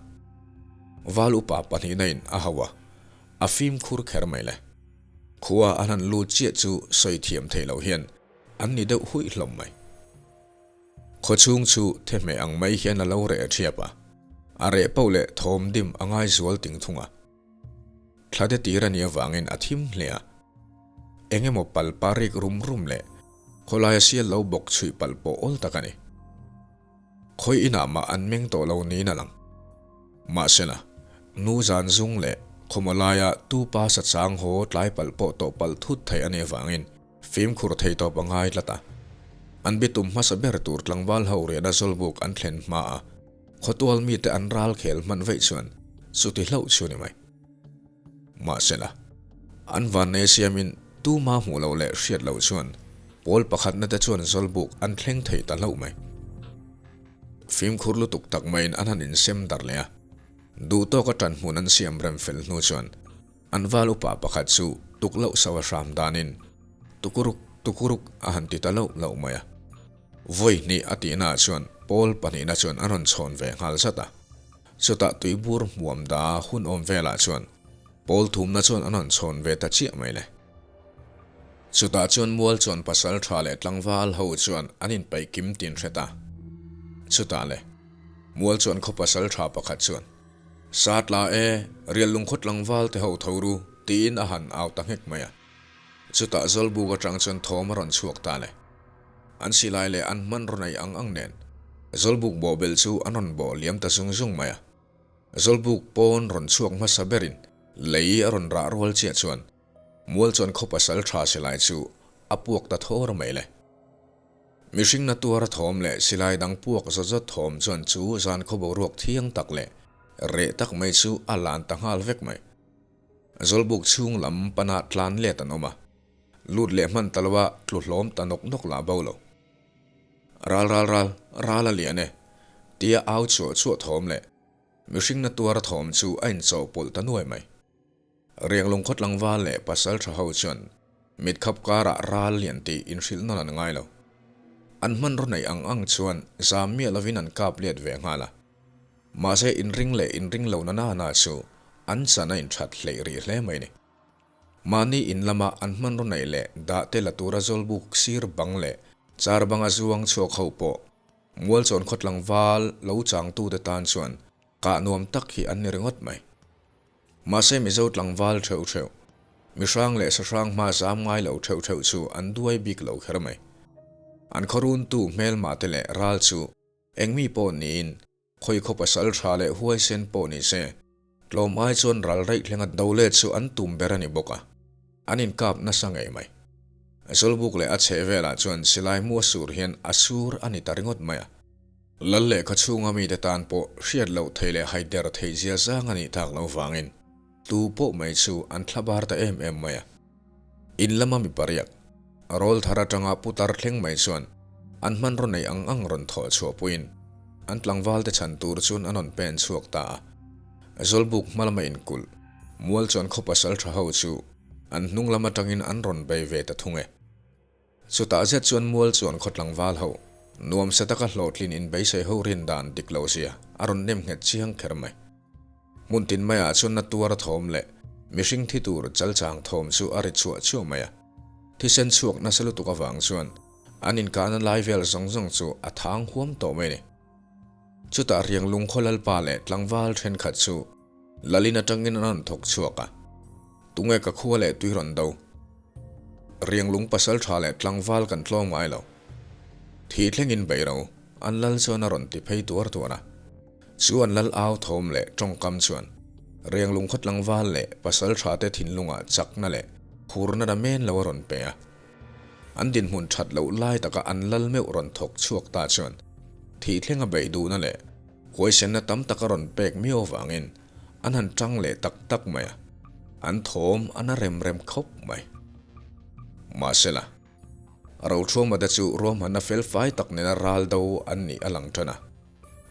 Val upa pahnihna in a hauh a, a fimkhur kher mai le. Khua an han lut chiah chu sawi thiam theih loh hian an ni deuh huih hlawm mai. Khawchhung chu thehmeh ang mai hian a lo reh thiap a, a reh poh leh thawm dim a ngai zual ting thung a. Thla te tir a nih avangin a thim hle a. Eng emaw pal parik rum rum leh khawlaia sial lo bawk chhuih palh pawh awl tak a ni. Khawi inah mah an meng tawh lo niin a lang. Mahsela, nu zan zung leh khawmaw laia tu pa sa chang haw tlai palh pawh tawh palh thut theih a nih avangin fimkhur thei tawp a ngai tlat a. An bitum hmasa ber tur tlangval ho riahna zawlbuk an thlen hma a, Khawtual mite an ral khel hman veih chuan chuti hlauh chu ni mai. Mahsela, an vannei siamin tuma hmuh loh leh hriat loh chuan pawl pakhatna te chuan zawlbuk an thleng thei ta hlauh mai. Fimkhur lutuk tak maiin an han insem darh leh a, duhtawka ṭan hmun an siam rem fel hnu chuan an val upa pakhat chu tuk loh sauh a hram danin tukuruk tukuruk a han ti ta loh loh mai a. Vawi hnih a tihnaah chuan pawl pahnihna chuan a rawn chhawn ve nghal zat a. Chutah tuibur hmuam da hun awm velah chuan pawl thumna chuan an rawn chhawn ve ta chiah mai le. Chutah chuan mual chuan pasal tha leh tlangval ho chuan an inpaih kim tin hre ta. Chutah le, mual chuan khaw pasal tha pakhat chuan, Sa tla e, rial lungkhaw tlangval te ho tho ru, tiin a han au ta nghek mai a. Chutah Zawlbuk atang chuan thawm a rawn chhuak ta le. An silai leh an hmanraw nei ang ang nen Zawlbuk bawhbel chu an rawn bawh liam ta zung zung mai a. Zawlbuk pawn rawn chhuak hmasa berin lei a rawn rah rual chiah chuan mual chuan khaw pasal tha silai chu a puak ta thawr mai le. Mihring na tuar thawm leh silai dang puak zawt zawt thawm chuan chu zan khaw boruak thiang tak leh reh tak mai chu a lan ta nghal vek mai. Zawlbuk chhung lam pana tlan let an awm a. Lut leh hman ta lo a, tlu hlawm ta nawk nawk lah bo lo. Ral ral ral, ral a lian e, tia au chhuah chhuah thawm leh mihring na tuar thawm chu a inchawhpawlh ta nuai mai. Rianglung khaw tlangval leh pasal tha ho chuan mitkhap karah ral lian tih inhrilh nawn an ngai lo. An hmanraw neih ang ang chuan zam miah lovin an kap let ve nghal a. Mahse inring leh inring lo na na na chu an chan a inthat hleih rih hle mai ni. Mahni in lama an hmanraw neih leh dah te la tura Zawlbuk sir bang leh char banga zuang chhuak ho pawh Mualchawn khaw tlangval lo changtute tan chuan kah nuam tak hi an ni ringawt mai. Mahse Mizo tlangval theuh theuh, mihrang leh sahrang hma zam ngai lo theuh theuh chu an duai bik lo kher mai. An khawruntu hmelmahte leh ral chu engmi pawh niin Khawi khaw pasal tha leh huaisen pawh ni se, tlawm ai chuan ral raih thlenga do let chu an tum ber a ni bawk a, an inkap nasa ngei mai. Zawlbuk leh a chheh velah chuan silai mu a sur hian a sur a ni ta ringawt mai a. Lal lehkha chhunga mite tan pawh hriat loh thei leh haider theih zia zang a nih tak loh vangin tu pawh mai chu an thlabar ta em em mai a. In lama mi pariak, rawl thar atanga putar thleng mai chuan an hmanraw nei ang ang rawn thawh chhuah puiin an tlangvalte chhan tur chuan an rawn pen chhuak ta a. Zawlbuk hma lama inkulh, mual chuan khaw pasal tha ho chu an hnung lam atangin an rawn bei ve ta thung e. Chutah zet chuan mual chuan khaw tlangval ho, nuamsa taka hlawhtlin in beisei ho rin dan dik lo zia a rawn nem nghet chiang kher mai. Hmun tin maiah chuan na tuar thawm leh mihring thi tur chalchang thawm chu a ri chhuah chhuah mai a. Thisen chhuak nasa lutuk avang chuan an inkahna lai vel zawng zawng chu a thang huam tawh mai a ni. Chutah rianglung khaw lalpa leh tlangval thenkhat chu Lalin atangin an rawn thawk chhuak a, Tunge ka khua leh tui rawn do? Rianglung pasal tha leh tlangval kan tlawm ngai lo. Thih thlengin bei ro, an lal chuan a rawn ti phei tuar tuar a. Chu an lal au thawm leh tawngkam chuan Rianglung khaw tlangval leh pasal tha te thinlungah chakna leh phurna na men lo a rawn pe a. An dinhmun that loh lai taka an lal meuh rawn thawk chhuak ta chuan thih thlenga beih duhna leh Huaisenna tam tak a rawn pek miau avangin an han tang leh tak tak mai a, an thawm a na rem rem khawp mai. Mahsela, Rothuamate chu ruahmanna fel fai tak nena ral do an nih a lang tan a.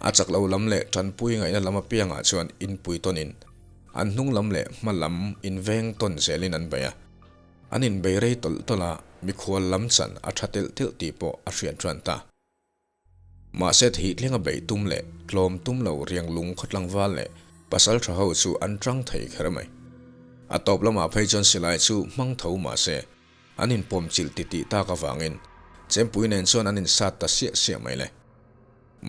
A chak lo lam leh tanpui ngaihna lam apiangah chuan inpui tawnin an hnung lam leh hma lam inveng tawn zelin an bei a. An inbei rei tawlh tawlh a, mikhual lam chan a tha telh telh tih pawh a hriat tan ta. Mahse thih thlenga beih tum leh tlawm tum lo rianglung khaw tlangval leh pasal tha ho chu an tang thei kher mai. A tawp lamah phei chuan silai chu hmang tho mahse an inpawm chilh titih tak avangin chempui nen chuan an insat ta siah siah mai le.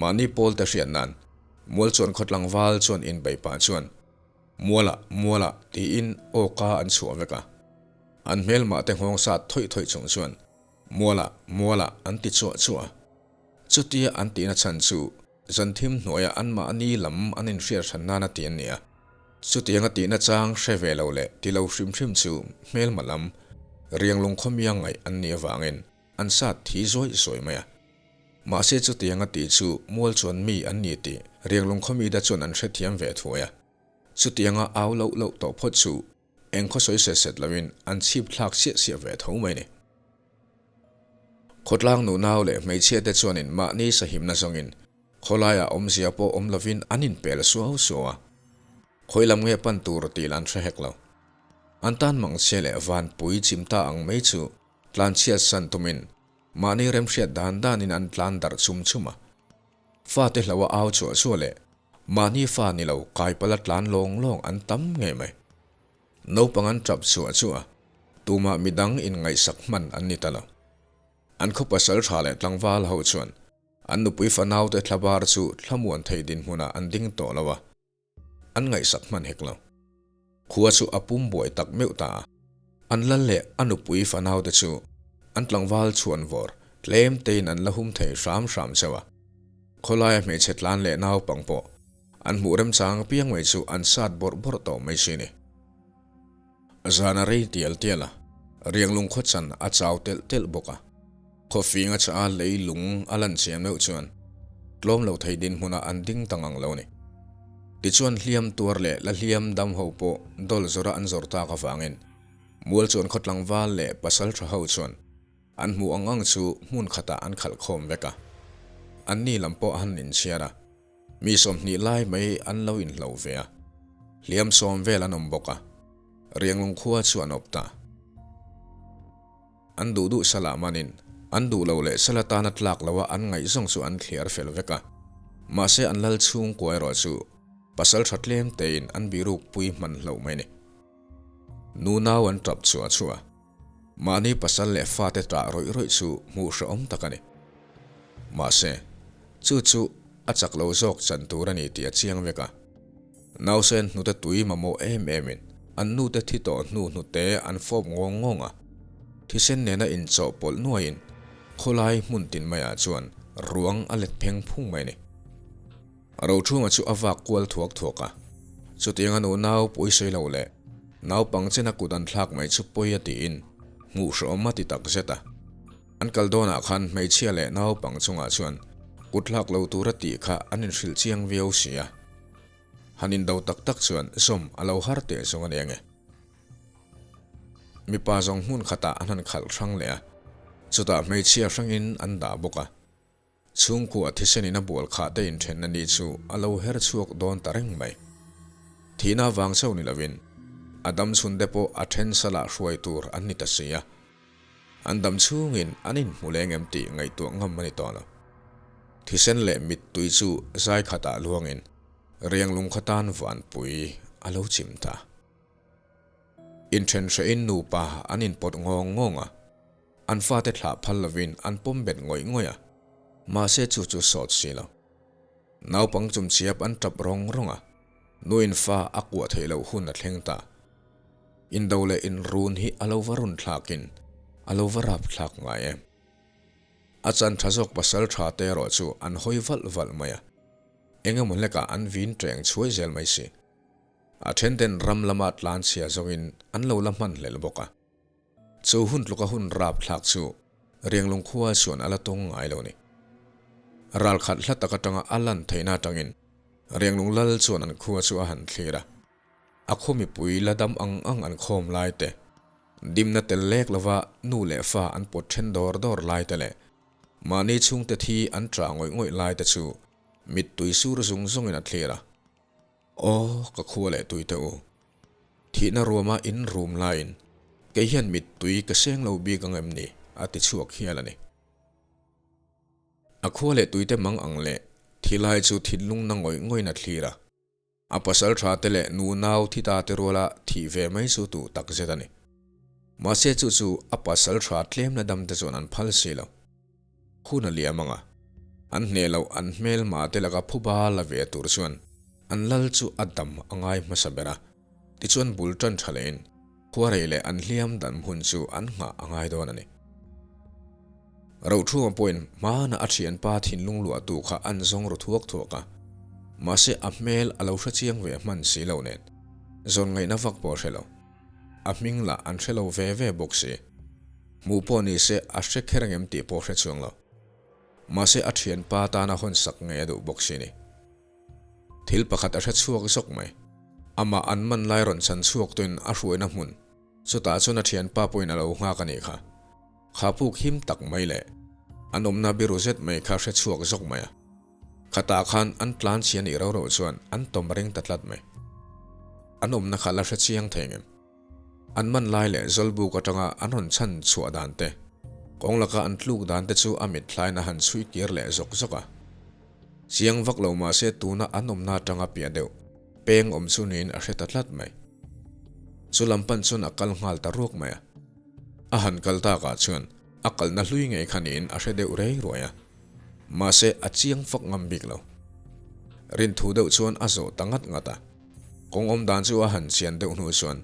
Mahni pawl te hriat nan mual chuan khaw tlangval chuan inbeih pah chuan Mualah, mualah tiin awka an chhuah vek a. An hmelmah te nghawng sat thawih thawih chung chuan Mualah, mualah an ti chuah chuah a. Chutia an tihna chhan chu zan thim hnuaia anmahni lam an inhriat hran nana ti an ni a. Chutianga tihna chang hre ve lo leh ti lo hrim hrim chu hmelma lam, rianglung khawmia ngaih an nih avangin an sat thi zuai zuai mai a. Mahse chutianga tih chu mual chuan mi an ni tih rianglung khawmite chuan an hrethiam ve thuai a. Chutianga au loh loh tawh phawt chu Eng khaw sawi set set loin an chhip thlak siah siah ve tho mai ni. Khawtlang nunau leh hmeichhia te chuanin mahni sahimna zawngin khawlaiah awmzia pawh awm lovin an inpel suau suau a. Khawi lam nge pan tur tih lah an hre hek lo. An tan mangchhia leh vanpui chim ta ang mai chu tlanchhiat san tumin mahni remhriat dan danin an tlan darh chum chum a. Fate hloa au chhuah chhuah leh. Mahni fa ni lo kaipala tlan lawng lawng an tam ngei mai. Naupang an tap chhuah chu a, tumah midang inngaihsak hman an ni ta lo. An khaw pasal tha leh tlangval ho chuan an nupui fanaute thlabar chu thlamuan thei dinhmunah an ding tawh lo a, an ngaihsak hman hek lo. Khua chu a pum buai tak meuh ta a, an lal leh a nupui fanaute chu an tlangval chhuan vawr tlem tein an la hum thei hram hram chauh a. Khawlaia hmeichhe tlan leh naupang pawh an hmuh remchang apiang mai chu an sat bawrh bawrh tawh mai si ni. Zan a rei tial tial a, rianglung khaw chan a chau telh telh bawk a. Khaw fing a chah a lei lung a lan chian meuh chuan tlawm lo thei dinhmunah an ding ta ngang lo ni. Tichuan hliam tuar leh la hliam dam ho pawh dawl zawrh a an zawrh tak avangin mual chuan khaw tlangval leh pasal tha ho chuan An hmuh ang ang chu hmun khatah an khalh khawm vek a. Anni lam pawh han inchhiar a, mi 20 lai mai an lo inhlo ve a. Hliam sawm vel an awm bawk a, Rianglung khua chu an awp ta. An duh duh salah manin an duh lo leh sal atana tlak loa an ngaihzawng chu an thliar fel vek a. Mahse an lal chhungkua erawh chu pasal tha tlem tein an biruk pui hman hloh mai ni. Nunau an tap chhuah chhuah a. Mahni pasal leh fate tah rawih rawih chu hmuh hrehawm tak a ni. Mahse, chu chu a chak lo zawk chan tur a ni tih a chiang vek a. Nausen hnute tui mamawh em emin an nute thi tawh hnu hnute an fawp ngawng ngawng a. Thisen nena inchawhpawlh nuaiin khawlai hmun tin maiah chuan ruang a let pheng phung mai a ni. Rochhunga chu a vak kual thuak thuak a, chutianga nu nau pawisawi lo leh naupang chena kut an thlak mai chu pawi a tiin hmuh hrehawm a ti tak zet a. An kal dawnah khan hmeichhia leh naupang chungah chuan kut thlak lo tura tih kha an inhrilh chiang viau si a. Han indo tak tak chuan zawm a lo har teh zawng a nia nge. Mipa zawng hmun khatah an han khalh hrang leh a, chutah hmeichhia hrangin an dah bawk a. Chhungkua thisenin a bual khah te inthenna ni chu a lo her chhuak dawn ta reng mai. Thihna vang chauh ni lovin a dam chhun te pawh a then salah hruai tur an ni ta si a. An dam chhungin an inhmu leng em tih ngaihtuah ngam a ni tawh lo. Thisen leh mittui chu zai khatah luangin rianglung kha tan vanpui a lo chim ta. Inthen hrehin nupa an inpawt ngawng ngawng a. An fate thlah phal lovin an pawm bet ngawih ngawih a, mahse chu chu sawt si lo. Naupang chumchiap an tap rawng rawng a, nuin fa a kuah theih loh hun a thleng ta. Indo leh inrun hi a lo va run thlakin a lo va rap thlak ngai em. A chan tha zawk pasal tha te erawh chu an hawi valh valh mai a, eng emaw hlekah an vin teng chhuai zel mai si. A thenten ram lama tlanchhia zawngin an lo la hman hlel bawk a. Chu hun tluka hun rap thlak chu Rianglung khua chuan a la tawng ngai lo ni. Ral khat hla tak atanga a lan theihna atangin Rianglung lal chuan an khua chu a han thlir a. A khaw mipui la dam ang ang an khawm lai te, dimna tel lek lova nu leh fa an pawt then dawr dawr lai te leh mahni chhungte thi an ṭah ngawih ngawih lai te chu mittui sur zung zungin a thlir a. Aw, ka khua leh tui teh u. Thihna ruama in rum laiin kei hian mittui ka seng lo bik ang em ni? a ti chhuak hial a ni. A khua leh tuite mang ang leh thilai chu thinlung na ngawih ngawih na thlir a. A pasal tha te leh nu nau thi ta te ruala thih ve mai chu duh tak zet a ni. Mahse chu chu a pasal tha tlem la dam te chuan an phal si lo. Hun a liam ang a, an hneh loh an hmelma te laka phuba la ve tur chuan an lal chu a dam a ngai hmasa ber a, tichuan bul tan tha lehin khuarei leh an hliam dan hmun chu an nghah a ngai dawn a ni. Rothunga pawhin hmana a thianpa thinlung luahtu kha an zawng ru thuak thuak a, mahse a hmel a lo hre chiang ve hman si lo nen zawn ngaihna vak pawh a hre lo. A hming lah an hre lo ve ve bawk si. Hmuh pawh ni se a hre kher ang em tih pawh hre chuang lo. Mahse a thianpa tana hawn sak ngei a duh bawk si ni. Thil pakhat a hre chhuak zawk mai. Amah an man lai rawn chhan chhuak tuin a hruaina hmun chutah chuan a thianpa pawhin a lo nghak a nih kha. Kha puk him tak mai leh an awmna biru zet mai kha hre chhuak zawk mai a. Khatah khan an tlan chhia nih rau rau chuan an tawm ring ta tlat mai. An awmna kha la hre chiang thei ngem. An man lai leh Zawlbuk atanga an rawn chhan chhuah dan te, kawng laka an tluk dan te chu a mit thlaiin a han chhui kir leh zawk zawk a. Chiang vak lo mahse tuna an awmna atanga piah deuh peng awm chu niin a hre ta tlat mai. Chu lam pan chuan a kal nghal ta ruak mai a. A han kal takah chuan a kalna hlui ngei kha niin a hre deuh rei ruai a. Mahse a chiang fak ngam bik lo. Rinthu deuh chuan a zawh ta ngat ngat a. Kawng awm dan chu a han chian deuh hnu chuan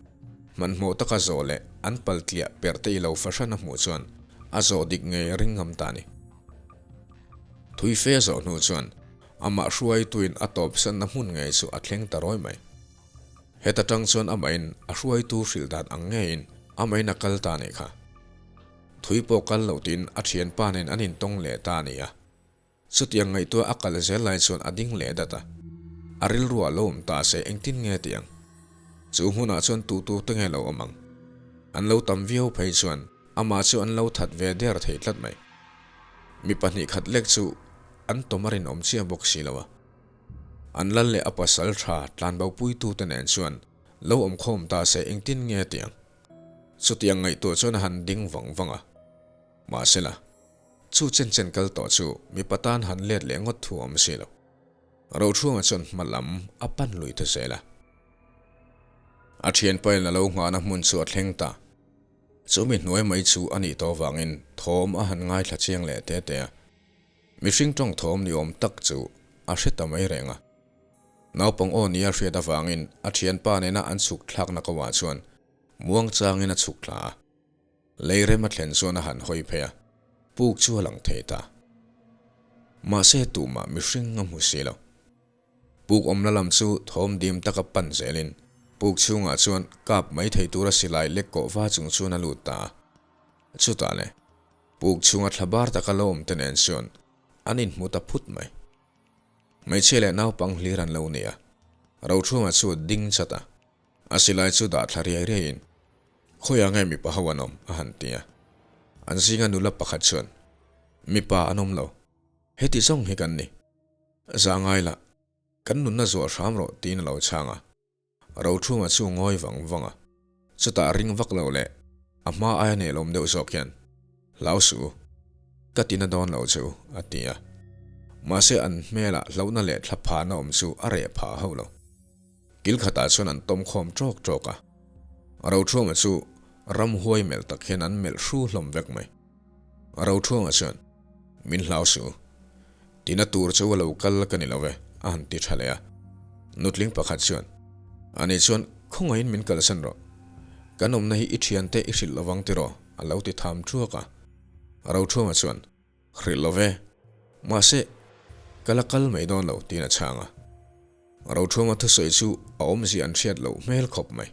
hmanhmawh taka zawh leh an pal tliah perh te i lo fahran a hmuh chuan a zawh dik ngei a ring ngam ta a ni. Thui fe zawh hnu chuan amah hruaituin a tawpsanna hmun ngei chu a thleng ta rawi mai. Heta tang chuan amahin a hruaitu hrilh dan ang ngeiin amahin a kal ta a nih kha. Thui pawh kal loh tiin a thianpa nen an intawng leh ta a ni a. Chutiang ngaihtuah a kal zel lai chuan a ding leh dat a, a rilruah lo awm ta se engtin nge tih ang? Chu hmunah chuan tu tu te nge lo awm ang? An lo tam viau phei chuan amah chu an lo that ve der thei tlat mai. Mi pahnih khat lek chu an tawm a rinawm chiah bawk si lo a. An lal leh a pasal tha tlanbopuitu te nen chuan lo awm khawm ta se engtin nge tih ang? Chutiang ngaihtuah chuan a han ding vang vang a. Mahsela. Chu chen chen kal tawh chu mipa tan han let leh ngawt thu awm si lo. Rochhunga chuan hma lam a pan lui ta zel a. A thianpain a lo nghahna hmun chu a thleng ta. Chumi hnuai mai chu a nih tawh vangin thawm a han ngaithla chiang leh te te a. Mihring tawng thawm ni awm tak chu a hre ta mai reng a. Naupang aw nia hriat avangin a thianpa nena an chhuk thlakna ko ah chuan muang changin a chhuk thla a. Lei rem a thlen chuan a han hawi phei a, puk chu a lang thei ta. Mahse tumah mihring a hmu si lo. Puk awmna lam chu thawm dim taka pan zelin puk chhungah chuan kap mai thei tura silai lek kawh va chung chuan a lut ta a. Chutah le, puk chhunga thla bar taka lo awm te nen chuan an inhmu ta phut mai. Hmeichhia leh naupang hlir an lo ni a, Rochhunga chu ding chat a, A silai chu dah thla riai riaiin, Khawiah nge mipa ho an awm? a han ti a. An zinga nula pakhat chuan, Mipa an awm lo. Heti zawng hi kan ni. Zah ngai lah, kan nunna zuah hram rawh tiin a lo chhang a. Rochhunga chu ngawi vang vang a. Chutah ring vak lo leh a hma aia nelawm deuh zawk hian, Hlau suh u. Ka tina dawn lo che u, a ti a. Mahse an hmelah hlauhna leh thlaphahna awm chu a reh phah hauh lo. Kil khatah chuan an tawm khawm ṭawk ṭawk a, Roṭhuama chu ramhuai melh tak hian an melh hru hlawm vek mai. Roṭhuama chuan, Min hlau suh u, tina tur chu a lo kal ka ni lo ve, a han ti ṭha leh a. Nutling pakhat chuan, Ani chuan khawngaihin min kalsan rawh, kan awmna hi i ṭhiante i hrilh lovang tiraw? a lo ti tham ṭuak a. Roṭhuama chuan, Hrilh lo ve, mahse ka la kal mai dawn lo, tiin a chhang a. Rothunga thusawi chu a awmzia an hriat loh hmel khawp mai.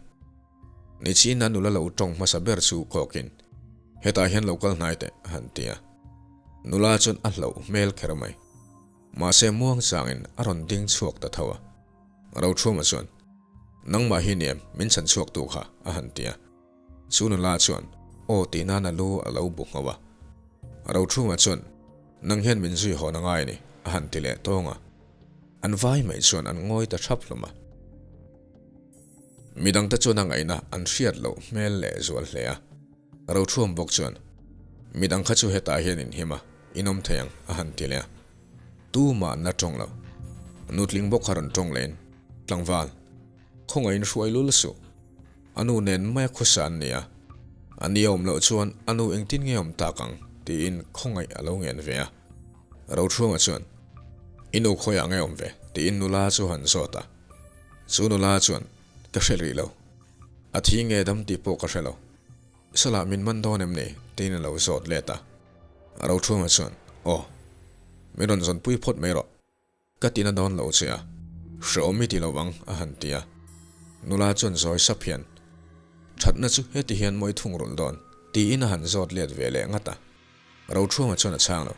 Nichina nula lo tawng hmasa ber chu kawkin, Hetah hian lo kal hnai teh, a han ti a. Nula chuan a hlauh hmel kher mai. Mahse muang changin a rawn ding chhuak ta tho a. Rothunga chuan, Nangmah hi ni em, min chhan chhuak tu kha, a han ti a. Chu nula chuan aw tih nan a lu a lo bu nghauh a. Rothunga chuan, Nang hian min zui hawn a ngai a ni, a han ti leh tawng a. An vai mai chuan an ngawi ta thap hlawm a. Midangte chuan a ngaihna an hriat loh hmel leh zual hle a. Rothruam bawk chuan, Midang kha chu hetah hian inhim a, inawm thei ang, a han ti leh a. Tumah an la tawng lo. Nutling bawk kha rawn tawng lehin, Tlangval, khawngaihin hruai lul suh. A nu nen maia khawsa an ni a, a ni a awm loh chuan a nu engtin nge awm tak ang tiin khawngaih a lo ngen ve a. Rochhunga chuan, I nu khawiah nge awm ve? tiin nula chu han zawt a. Chu nula chuan, Ka hre rih lo. A thi nge dam tih pawh ka hre lo. Salah min man dawn em ni? tiin a lo zawt let a. Rochhunga chuan, Aw. Min rawn zawnpui phawt mai rawh. Ka tina dawn lo che a, hrehawm i ti lo ang, a han ti a. Nula chuan zawi sap hian, Thatna chu heti hian mawi thung rulh dawn, tiin a han zawt let ve leh ngat a. Rochhuanga chuan a chhang lo.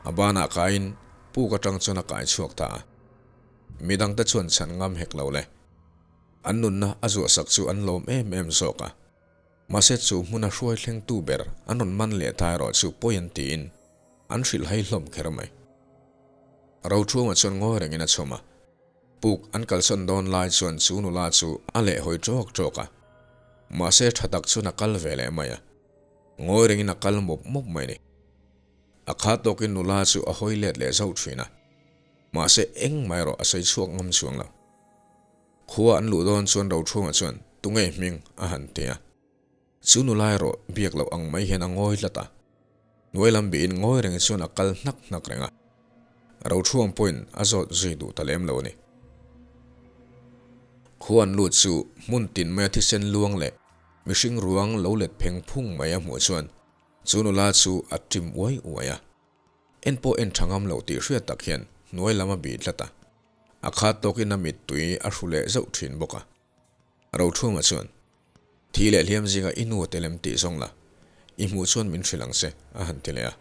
A banah kaiin puk atang chuan a kai chhuak ta a. Midangte chuan chhan ngam hek lo le. An nunna a zuahsak chu an lawm em em zawk a. Mahse chu hmuna hruai thlengtu ber an rawn man leh ta erawh chu pawi an tiin an hrilh hai hlawm kher mai. Rochhunga chuan ngawi rengin a chhawm a, puk an kalsawn dawn lai chuan chu nula chu a leh hawi ṭawk ṭawk a, mahse ṭha tak chuan a kal ve leh mai a, ngawi rengin a kal mawp mawp mai ni. A kha tawkin nula chu a hawi let leh zauh ṭhin a. Mahse engmah erawh a sawi chhuak ngam chuang lo. Khua an luh dawn chuan Rochhunga chuan, Tunge hming? a han ti a. Chu nula erawh biak loh ang mai hian a ngawi tlat a. Hnuai lam bihin ngawi reng chuan a kal hnak hnak reng a. Rochhuang pawhin a zawt zui duh ta lem lo a ni. Khua an lut chu hmun tin maia thisen luang leh mihring ruang lo let pheng phung mai a hmuh chuan chu nula chu a ṭim uai uai a. En pawh en ṭha ngam lo tih hriat tak hian hnuai lam a bih tlat a. A khat tawkin a mittui a hru leh zauh ṭhin bawk a. Rochhunga chuan, Thi leh hliam zinga i nu tel em tih zawng la, i hmuh chuan min hrilh ang che, a han ti leh a.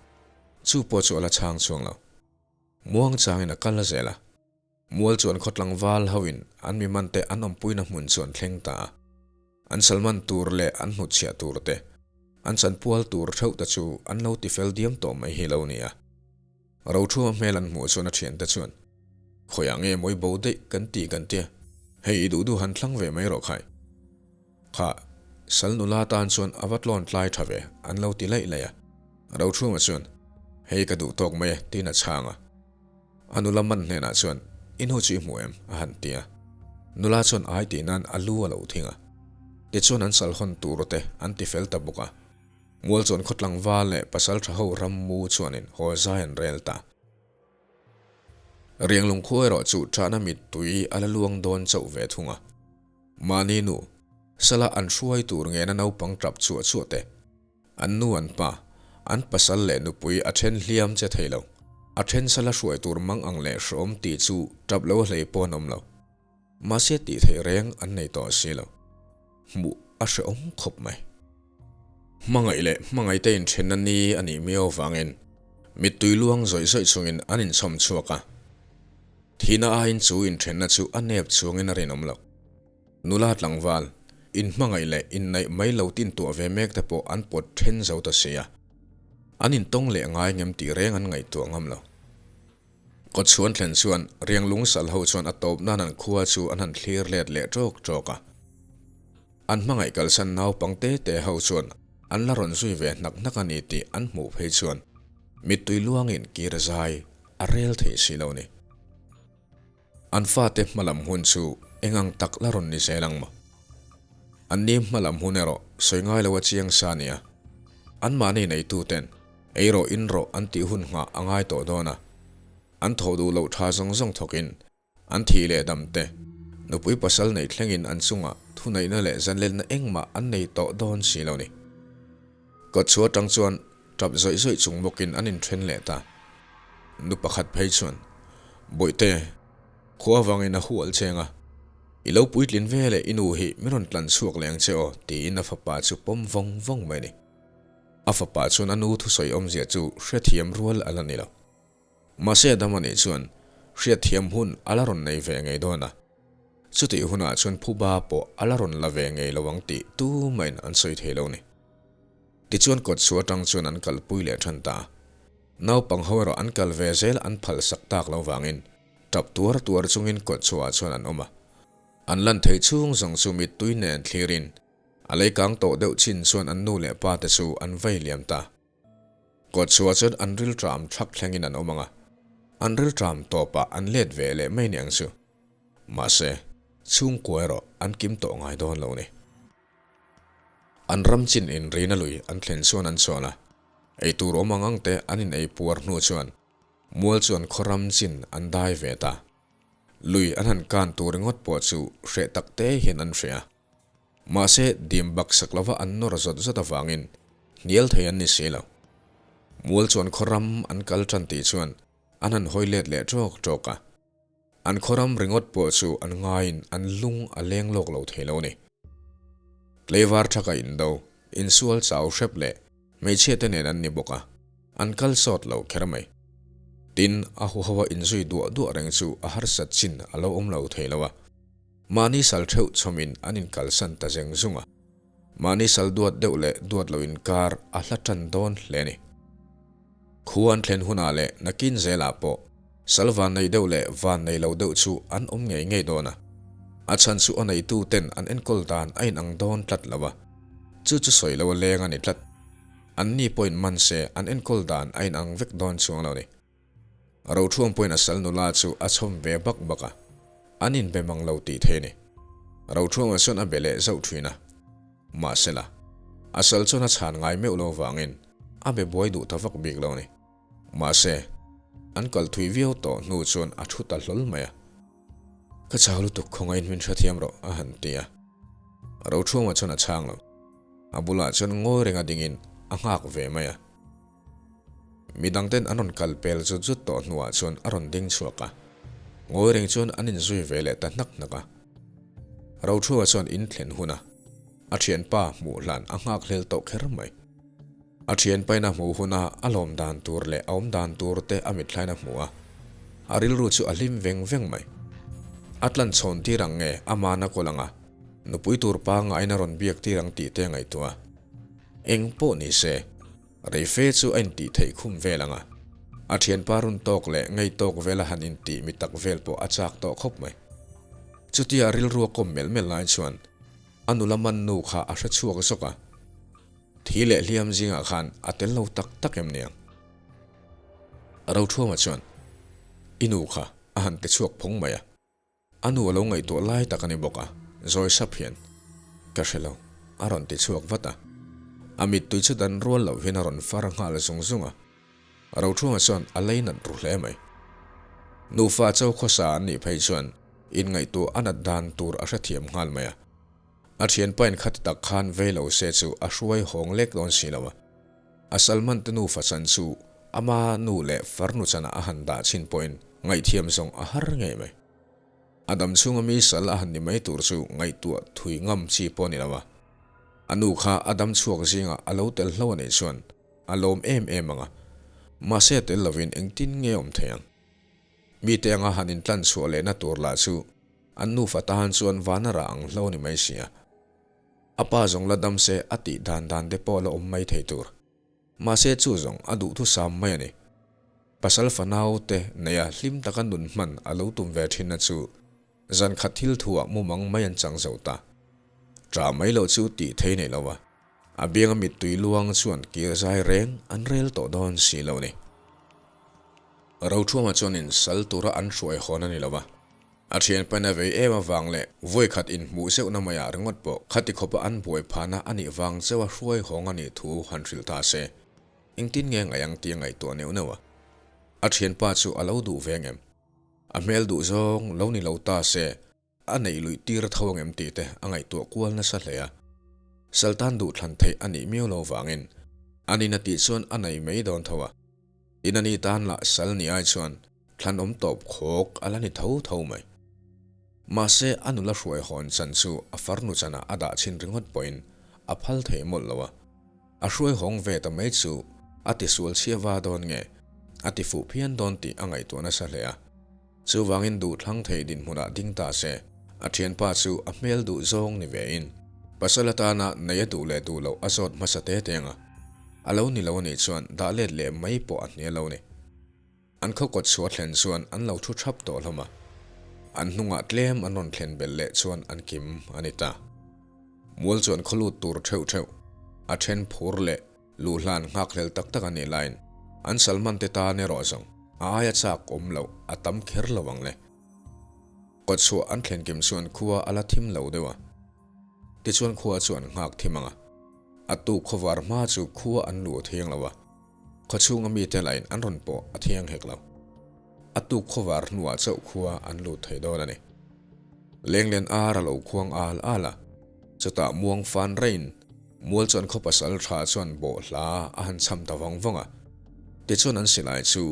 Chu pawh chu a la chhang chuang lo. Muang changin a kal a zel a. Mual chuan khawtlang val hoin an mi mante an awmpuina hmun chu an thleng ta a. An salman tur leh an hnutchhiah tur te, an chanpual tur theuh te chu an lo tifel diam tawh mai hi lo ni a. Rochhunga hmel an hmuh chuan a thiante chuan, Khawiah nge mawi bo daih kan ti kan tia, hei i duh duh han thlang ve mai rawh khai. Kha, sal nula tan chuan a va tlawn tlai tha ve, an lo ti laih laih a. Rochhunga chuan, Hei ka duh tawk mai e, tiin a chhang a. A nula man hnenah chuan, I nu chu i hmu em? a han ti a. Nula chuan ai tih nan a lu a lo thing a. Tichuan an sal hawn tur te an ti fel ta bawk a. Mual chuan khaw tlangval leh pasal tha ho ram mu chuanin haw zai an rel ta. Rianglung khua erawh chu ṭahna mittui a la luang dawn chauh ve thung a. Mahni nu, sala an hruai tur ngena naupang ṭap chhuah chhuah te, an nu an pa, an pasal leh nupui a ṭhen hliam che thei lo, a ṭhen sala hruai tur mang ang leh hrawm tih chu ṭap lo hlei pawh an awm lo. Mahse tih theih reng an nei tawh si lo. Hmuh a hrehawm khawp mai. Hmangaih leh hmangaihte inthenna ni a nih miau avangin mittui luang zawih zawih chungin an inchhawm chhuak a. Thihna aiin chu inthenna chu a nep chungin a rinawm loh. Nula tlangval, inhmangaih leh inneih mai lo tintuah ve mek te pawh an pawt then zo ta si a. An intawng leh ngai ngem tih reng an ngaihtuah ngam lo. Kawtchhuan thlen chuan Rianglung sal ho chuan a tawp nan an khua chu an han thlir let leh ṭawk ṭawk a. An hmangaih kalsan naupang te te ho chuan an la rawn zui ve hnak hnak a ni tih an hmuh phei chuan mittui luangin kir zai a rel thei si lo ni. An fate hmalam hun chu eng ang tak la rawn ni zel ang maw? An ni hmalam hun erawh sawi ngai lo a chiang sa nia. Anmahni neituten ei rawh in rawh an tih hun nghah a ngai tawh dawn a. An thawh duh loh tha zawng zawng thawkin an thih leh dam te, nupui pasal neih thlengin an chungah thuneihna leh zanlenna engmah an nei tawh dawn si lo ni. Kawtchhuah atang chuan tap zawih zawih chung bawkin an inthen leh ta. Nu pakhat phei chuan, Bawihte, khua avangin a hual cheng a, i lo puitlin ve leh i nu hi min rawn tlan chhuak leh ang che aw, tiin a fapa chu pawm vawng vawng mai a ni. A fapa chuan a nu thusawi awmzia chu hrethiam rual a la ni lo. Mahse a dam a nih chuan hriatthiam hun a la rawn nei ve ngei dawn a, chutih hunah chuan phuba pawh a la rawn la ve ngei lo ang tih tumahin an sawi thei lo ni. Tichuan kawtchhuah atang chuan an kalpui leh than ta a, naupang ho erawh an kal ve zel an phalsak tak lo vangin tap tuar tuar chungin kawtchhuahah chuan an awm a, an lan theih chhung zawng chu mittui nen thlirin a leikang tawh deuh chin chuan an nu leh pa te chu an vei liam ta. Kawtchhuah chuan an rilṭam thak thlengin an awm ang a, an rilṭam tawpah an let ve leh mai niang chu. Mahse, chhungkua erawh an kim tawh ngai dawn lo ni. An ram chin inrina lui an thlen chuan an chawl a, eitur awm ang ang te an in ei puar hnu chuan mual chuan khaw ram chin an dai ve ta. Lui an han kan tur ringawt pawh chu hreh tak te hian an hria. Mahse, dim bak sak lova an nawr zawt zawt avangin hnial thei an ni si lo. Mual chuan khaw ram an kal tan tih chuan an han hawi let leh ṭawk ṭawk a. An khaw ram ringawt pawh chu an ngaiin an lung a leng lawk lo thei lo a ni. Tleivar thaka indo, insual chau hrep leh hmeichhia te nen an ni bawk a, an kal sawt lo kher mai. Tin, a huho a inzui duah duah reng chu a harsat chin a lo awm lo thei lo a. Mahni sal theuh chhawmin an inkalsan ta zeng zung a, mahni sal duat deuh leh duat lo inkar a hla tan dawn hle a ni. Khu an thlen hunah leh nakin zelah pawh sal van nei deuh leh van nei lo deuh chu an awm ngei ngei dawn a, a chhan chu a neitu ten an enkawl dan a inang dawn tlat lo a, chu chu sawi lo a leng a ni tlat. Anni pawhin man se an enkawl dan a inang vek dawn chuang lo ni. Rothuam pawhin a sal nula chu a chhawm ve bak bak a, an inbe mang lo tih thei a ni. Rothuama chuan a be leh zauh thin a, mahsela, a sal chuan a chhan ngai meuh lo vangin a be buai duh ta vak bik lo a ni. Mahse, an kal thui viau tawh hnu chuan a thu ta hlawl mai a. Ka chau lutuk khawngaiin min hrethiam rawh a han ti a. Rothuama chuan a chhang lo. A bulah chuan ngawi renga dingin a nghak ve mai a. Midangten an rawn kal pel zut zut tawh hnuah chuan a rawn ding chhuak a, ngawi reng chuan an inzui ve leh ta hnak hnak a. Rothua chuan in thlen hun a, a thianpa hmuh hlan a nghak hlel tawh kher mai. A thianpain a hmuh huna a lawm dan tur leh a awm dan tur te a mitthlain a hmu a, a rilru chu a hlim veng veng mai. A tlan chhawn tir ang nge amahna kawl anga nupui tur pangngain a rawn biak tir ang tih te a ngaihtuah a. Eng pawh ni se, Reife chu a intih theih khum vel ang a, a thianpa run tawk leh ngei tawk vela han intih mi tak vel pawh a chak tawh khawp mai. Chutia rilru a kawm melh melh lai chuan a nula man nu kha a hre chhuak zawk a, thi leh hliam zingah khan a tel lo tak tak em niang? Rothuama chuan, I nu kha a han ti chhuak phawng mai a. A nu a lo ngaihtuah lai tak a ni bawk a, zawi sap hian, Ka hre lo, a rawn ti chhuak vat a. A mittui chu dan rual loh hian a rawn far nghal zung zung a. Rothunga chuan a lei nat ru hle mai. Nufa cho khawsa an nih phei chuan inngaihtuah a nat dan tur a hrethiam nghal mai a. A thianpain khati tak khan vei lo se chu a hruai hawng lek dawn si lo a. A Salman te nufa chan chu ama nu leh farnu chanah a han dah chhin pawhin ngaihthiam zawng a har ngei mai. A dam chhunga mi sal a han ni mai tur chu ngaihtuah thui ngam chi pawh a ni lo a. A nu kha a dam chhuak zingah a lo tel hlo a nih chuan a lawm em em ang a, mahse a tel lovin engtin nge awm thei ang? Mite anga han intlan chhuah lehna tur lah chu an nufa tan chuan vana rah ang hlo a ni mai si a. A pa zawng la dam se a tih dan dan te pawh la awm mai thei tur. Mahse chu zawng a duhthusam mai a ni. Pasal fanau te neia hlim taka nun hman a lo tum ve thinna chu zan khat thil thuah mumang mai an chang zo ta. Ṭah mai loh chu tih thei nei lo a, a bianga mittui luang chuan kir zai reng an rel tawh dawn si lo ni. Rothuama chuanin sal tura an hruai hawn a ni lo a. A thianpain a vei em avang leh vawikhat inhmuh zeuhna maiah ringawt pawh khati khawpa an buai phahna a nih vang chauha hruai hawng a nih thu han hrilh ta se, engtin nge ngaih ang tih a ngaihtuah neuh neuh a. A thianpa chu a lo duh ve ngem? A hmel duh zawng lo ni lo ta se, a neih luih tir tho angem tih te a ngaihtuah kual nasa hle a. Saltan duh thlan theih a nih miau lo vangin a nina tih chuan a nei mai dawn tho a. Tin a ni tan lah sal ni ai chuan Thlanawm tawp khawk a la ni tho tho mai. Mahse, a nula hruai hawn chan chu a farnu chanah a dah chhin ringawt pawhin a phal thei mawlh lo a. A hruai hawng ve ta mai chu a tisual chhia va dawn nge, a ti fuh phian dawn tih a ngaihtuah nasa hle a. Chuvangin duhthlang thei dinhmunah ding ta se, a thianpa chu a hmel duh zawng ni vein pasal atana nei a duh leh duh loh a zawt hmasa te teng a. A lo ni lo anih chuan dah let leh mai pawh a hnial lo ni. An khaw kawt chhuah thlen chuan an lo thu thap tawh hlawm a, an hnungah tlem an rawn thlen belh leh chuan an kim a ni ta. Mual chuan khaw lut tur theuh theuh, a then phur leh luh hlan nghakhlel tak tak a nih laiin an Salman te tan erawh zawng a aia chak awm loh a tam kher lo ang le. Kawt chhuah an thlen kim chuan khua a la thim lo deuh a, tichuan khua chu an nghak thim ang a, a tuk khawvar hma chu khua an luh thiang lo a, Khawchhunga mite lahin an rawn pawh a thiang hek lo. A tuk khawvar hnuah chauh khua an lut thei dawn a ni. Lenglen ar a lo khuang al al a, chutah muang fan reiin mual chuan khaw pasal tha chuan bawhhla a han cham ta vawng vawng a. Tichuan an silai chu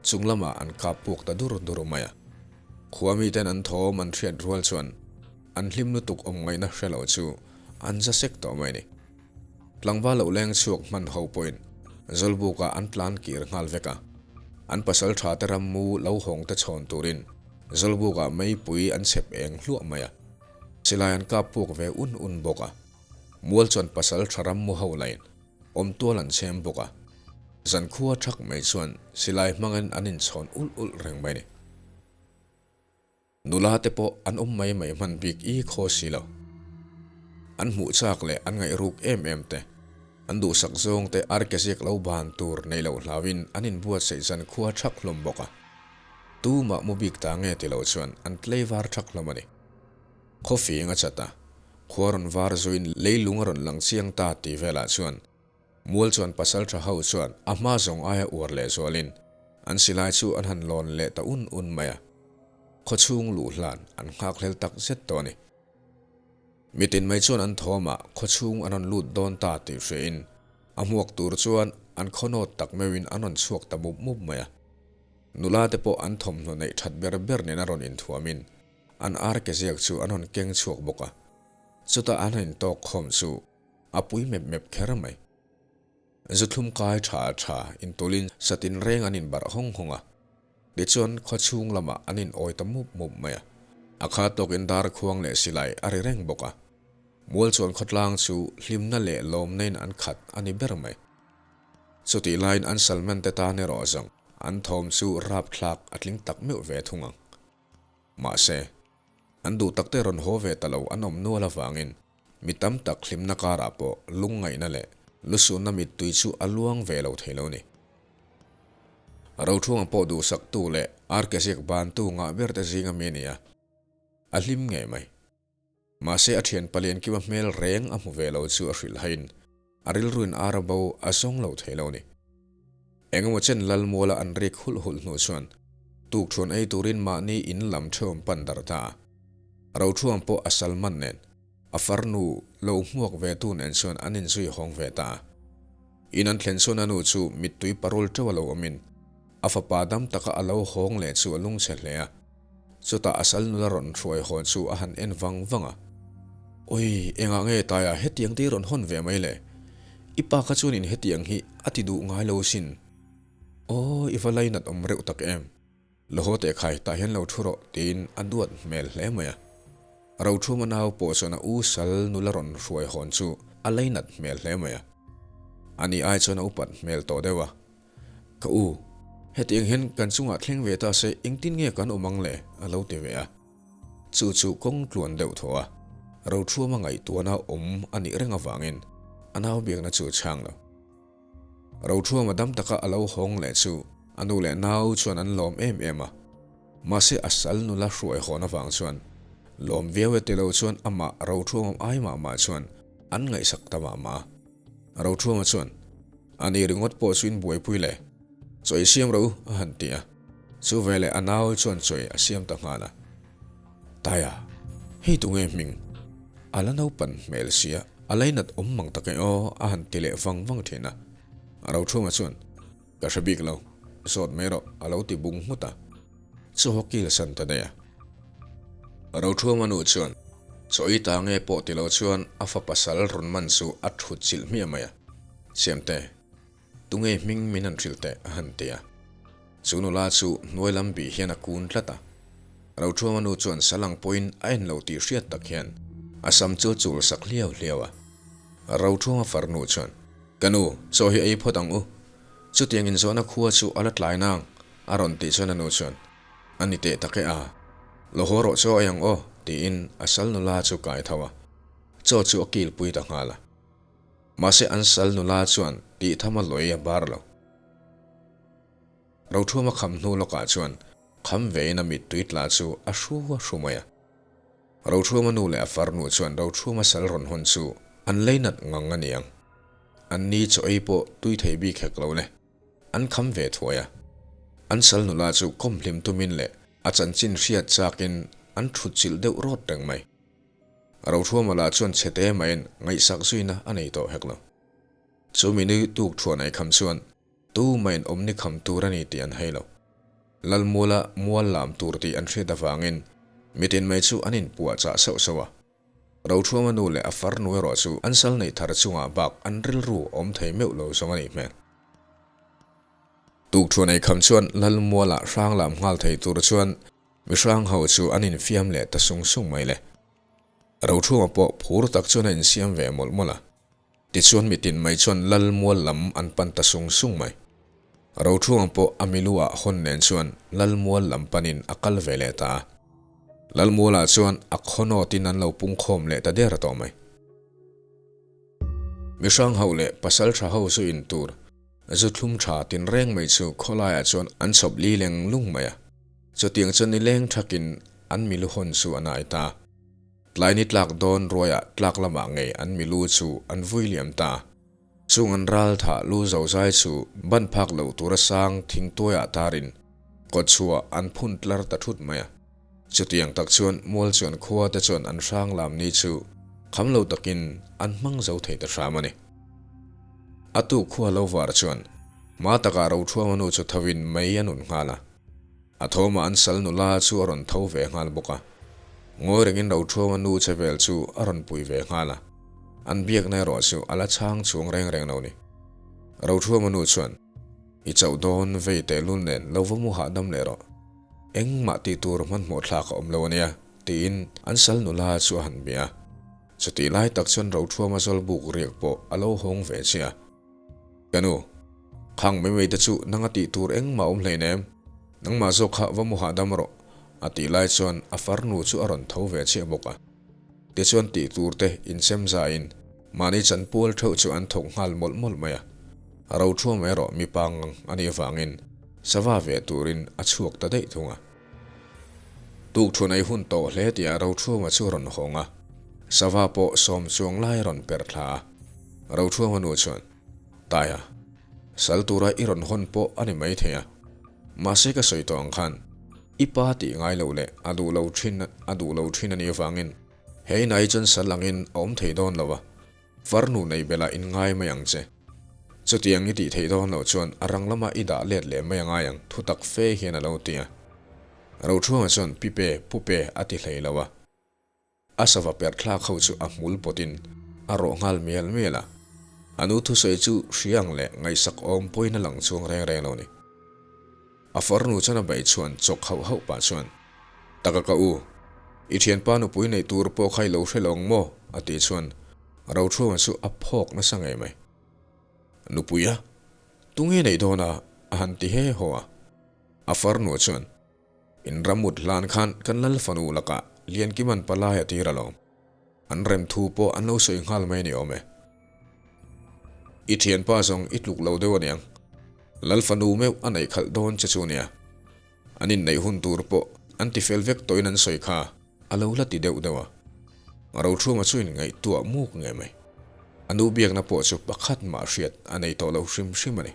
chung lamah an kap puak ta dur dur mai a. Khua miten an thawm an hriat rual chuan an hlim lutuk awm ngaihna hre lo chu an za sek tawh mai a ni. Tlangval lo leng chhuak hman ho pawhin Zawlbukah an tlan kir nghal vek a, an pasal tha te rammu lo hawng te chhawn turin Zawlbukah meipui an chhep eng hluah mai a, silai an kap puak ve un un bawk a, mual chuan pasal tha rammu ho lain awm tual an chhem bawk a, zankhua thak mai chuan silai hmangin an inchhawn ulh ulh reng mai a ni. Nula te pawh an awm mai mai hman bik i khaw si lo. An hmuh chak leh an ngaih ruk em em te, an duhsak zawng te arkeziak lo ban tur nei loh hlauin an inbuatsaih zan khua thak hlawm bawk a. Tumah mu bik ta nge ti lo chuan an tlei var thak hlawm a ni. Khawfing a chat a, khua rawn var zuiin leilung a rawn lang chiang ta tih velah chuan Mual chuan pasaltha ho chuan a hma zawng aia uar leh zualin an silai chu an han lawn leh ta un un mai a, khawchhung luh hlan an nghakhlel tak zet tawh a ni. Mitin mai chuan an thawmah khawchhung an rawn lut dawn ta tih hriain a hmuak tur chuan an khawnawt tak meuhin an rawn chhuak ta mup mup mai a. Nula te pawh an thawmhnaw neih that ber ber nen a rawn inthuamin an ar ke ziak chu an rawn keng chhuak bawk a, chutah an han intawk khawm chu a pui mep mep kher mai. Zuthlum kai tha tha intulin satin reng an inbarh hawng hawng a, tichuan khawchhung lamah an in awi ta mup mup mai a. A kha tawkin dar khuang leh silai a ri reng bawk a. Mual chuan khawtlang chu hlimna leh lawmna in an khat a ni ber mai. Chutih laiin an salman te tan erawh zawng an thawm chu rapthlak a tling tak meuh ve thung ang. Mahse, an duh takte rawn haw ve ta lo an awm nual avangin Mi tam tak hlimna karah pawh lungngaihna leh lusunna mittui chu a luang ve lo thei lo ni. Rothunga pawh duhsaktu leh arkeziak bantu ngah ber te zinga mi a ni a, a hlim ngei mai. Mahse a thian palian kima hmel reng a hmu ve lo chu a hrilh hain a rilruin ara bo a zawng lo thei lo ni. Engemaw chen Lalmuala an rik hulh hulh hnu chuan tukthuan ei turin mahni in lam theuh an pan darh ta a. Rothuang pawh a salman nen a farnu lo hmuak ve tu nen chuan an inzui hawng ve ta a. In an thlen chuan a nu chu mittui parul teuh a lo awmin a fapa dam taka a lo hawng leh chu a lungchhe hle a. Chutah a sal nula rawn hruai hawn chu a han en vang vang a. Oi, engah nge taia hetiang te i rawn hawn ve mai le? I pa kha chuanin hetiang hi a ti duh ngai lo sin. Aw, i va lainat awm reuh tak em? Lo haw teh khai, tah hian lo thu rawh, tiin a duat hmel hle mai a. Rothuma nau pawh chuan a u sal nula rawn hruai hawn chu a lainat hmel hle mai a. Ani ai chuan a upat hmel tawh deuh a. Ka u, hetiang hian kan chungah thleng ve ta se engtin nge kan awm ang le? a lo ti ve a. Chu chu kawng tluan deuh thaw a, Rothuama ngaihtuahna awm a nih reng avangin a nau biakna chu a chhang lo. Rothuama dam taka a lo hawng leh chu a nu leh nau chuan an lawm em em a, mahse a sal nula hruai hawn avang chuan lawm viau e tilo chuan amah Rothuama ai mah mah chuan an ngaihsak ta mah mah a. Rothuama chuan, A ni ringawt pawh chu in buaipui le, chaw i siam ro a han ti a. Chu veleh a nau chuan chaw a siam ta nghal a. Taia, hei tunge hming? A la naupan hmel sia, a lainat awm mang tak e aw a han ti leh vang vang thin a. Rothuama chuan, Ka hre bik lo, zawt mai rawh a lo ti bung nghut a. Chaw a kil san ta daih a. Rothuama nu chuan, Chaw i ta nge pawh ti lo chuan a fa pasal rawn man chu a thut chilh hmiah mai a. Siamte, tunge hming min han hrilh teh a han ti a. Chu nula chu hnuai lam bih hian a kun tlat a. Rothuama nu chuan sal ang pawhin a en lo tih hriat tak hian a sam chu a chul sak hliau hliau a. Rothuama farnu chuan, Ka nu, chaw hi ei phawt ang u. Chutiang inzawhna khua chu a la tlai nang, a rawn tih chuan a nu chuan, A ni teh tak e a, lo haw rawh chaw ei ang aw, tiin a sal nula chu kai tho a, chaw chu a kilpui ta nghal a. Mahse an sal nula chuan tih tham a lawi a bar lo. Rothuama kham hnu lawkah chuan kham vein a mittui tla chu a hru a hru mai a. Rothuama nu leh a farnu chuan Rothuama sal rawn hawn chu an leinat ngang a niang. An ni chaw ei pawh tui thei bik hek lo le. An kham ve thuai a. An sal nula chu kawm hlim tumin leh a chanchin hriat chakin an thut chilh deuh rawt reng mai. Rothuama lah chuan chhete maiin ngaihsak zuina a nei tawh hek lo. Chu mi ni tuk thuan ei kham chuan tu maiin awmni kham tur a ni tih an hei lo. Lalmuala mual lam tur tih an hriat avangin mitin mai chu an inpuah chah sauh sauh a. Rothuama nu leh a farnu erawh chu an sal neih thar chungah bak an rilru awm thei meuh lo zawng a nih hmel. Tukthuan ei kham chuan Lalmuala hrang lam nghal thei tur chuan mihrang ho chu an infiam leh ta sung sung mai le. Rothuama pawh phur tak chuan a insiam ve mawlh mawlh a. Tichuan mitin mai chuan lal mual lam an pan ta sung sung mai. Rothuang pawh a milu ah hawn nen chuan lal mual lam panin a kal ve leh ta a. Lal mualah chuan a khawnawtin an lo pungkhawm leh ta der tawh mai. Mihrang ho leh pasal tha ho zu in tur zu thlum tha tinreng mai chu khawlaiah chuan an chhawp li leng lung mai a. Chutiang chuan nileng thakin an milu hawn chu a nai ta. Tlai ni tlak dawn ruaiah tlak lamah ngei an milu chu an vui liam ta. Chung an ral thah lu zozai chu ban phak loh tura sang thingtuaiah tarin kawtchhuah an phun tlar ta thut mai a. Chutiang tak chuan mual chuan khua te chuan an hrang lam ni chu kham lo takin an hmang zo thei ta hram a ni. A tuk khua lo var chuan hma takah Rothuama nu chu thovin mei a nun nghal a. A thawmah an sal nula chu a rawn tho ve nghal bawk a. Ngawi rengin Rothuama nu che vel chu a rawn pui ve nghal a. An biakna erawh chu a la chhang chhuang reng reng lo ni. Rothuama nu chuan, I chauh dawn vei tehlul nen lo va mu hahdam leh rawh. Engmah tih tur hmanhmawh thlak a awm lo ania, tiin an sal nula chu a han bia a. Chutih lai tak chuan Rothuama zawlbuk riak pawh a lo hawng ve chiah a. Ka nu, khang mai mai te chu nanga tih tur engmah awm hleinem, nangmah zawk kha va mu hahdam rawh, a tih lai chuan a farnu chu a rawn tho ve chiah bawk a. Tichuan tih tur te insem zaiin mahni chanpual theuh chu an thawk nghal mawlh mawlh mai a. A ro thuam erawh mipa ngang a nih avangin sava ve turin a chhuak ta daih thung a. Tukṭhuan ei hun tawh hle tih Rothuama chu a rawn hawng a, sava pawh sawm chuang lai a rawn per thla a. Rothuama nu chuan, Taia, sal tura i rawn hawn pawh a ni mai thei a, mahse ka sawi tawh ang khan i pa tih ngai loh leh a duh lo thin a duh lo thin a nih avangin he inah hi chuan sal angin a awm thei dawn lo a, Farnu nei belah in ngai mai ang che. Chutiang i tih theih dawn loh chuan a rang lamah i dah let leh mai a ngai ang thu tak fe hian a lo ti a. Rothuanga chuan Pipe, Pupe a ti hlei lo a. A sava perh thlak ho chu a hmul pawtin a rawh nghal mial mial a. A nu thusawi chu hria ang leh ngaihsak awm pawhin a lang chuang reng reng lo ni. A farnu chuan a beih chuan chawk hauh hauh pah chuan, Taka ka u, i thianpa nupui neih tur pawh kha i lo hre lo ang maw? a tih chuan Rothuama chu a phawk nasa ngei mai. Nupui a? Tunge neih dawn a? a han ti he haw a. A farnu chuan, In ramut hlan khan kan lal fanu lakah Liankiman palai a tir alawm. An rem thu pawh an lo sawi nghal mai a ni awm e. I thianpa zawng i tluk lo deuh aniang. Lal fanu meuh a neih khalh dawn che chu nia. An inneih hun tur pawh an ti fel vek tawhin an sawi kha a lo la ti deuh deuh a. Rothuama chu inngaihtuah muk ngei mai. A nu biakna pawh chu pakhat mah hriat a nei tawh lo hrim hrim a ni.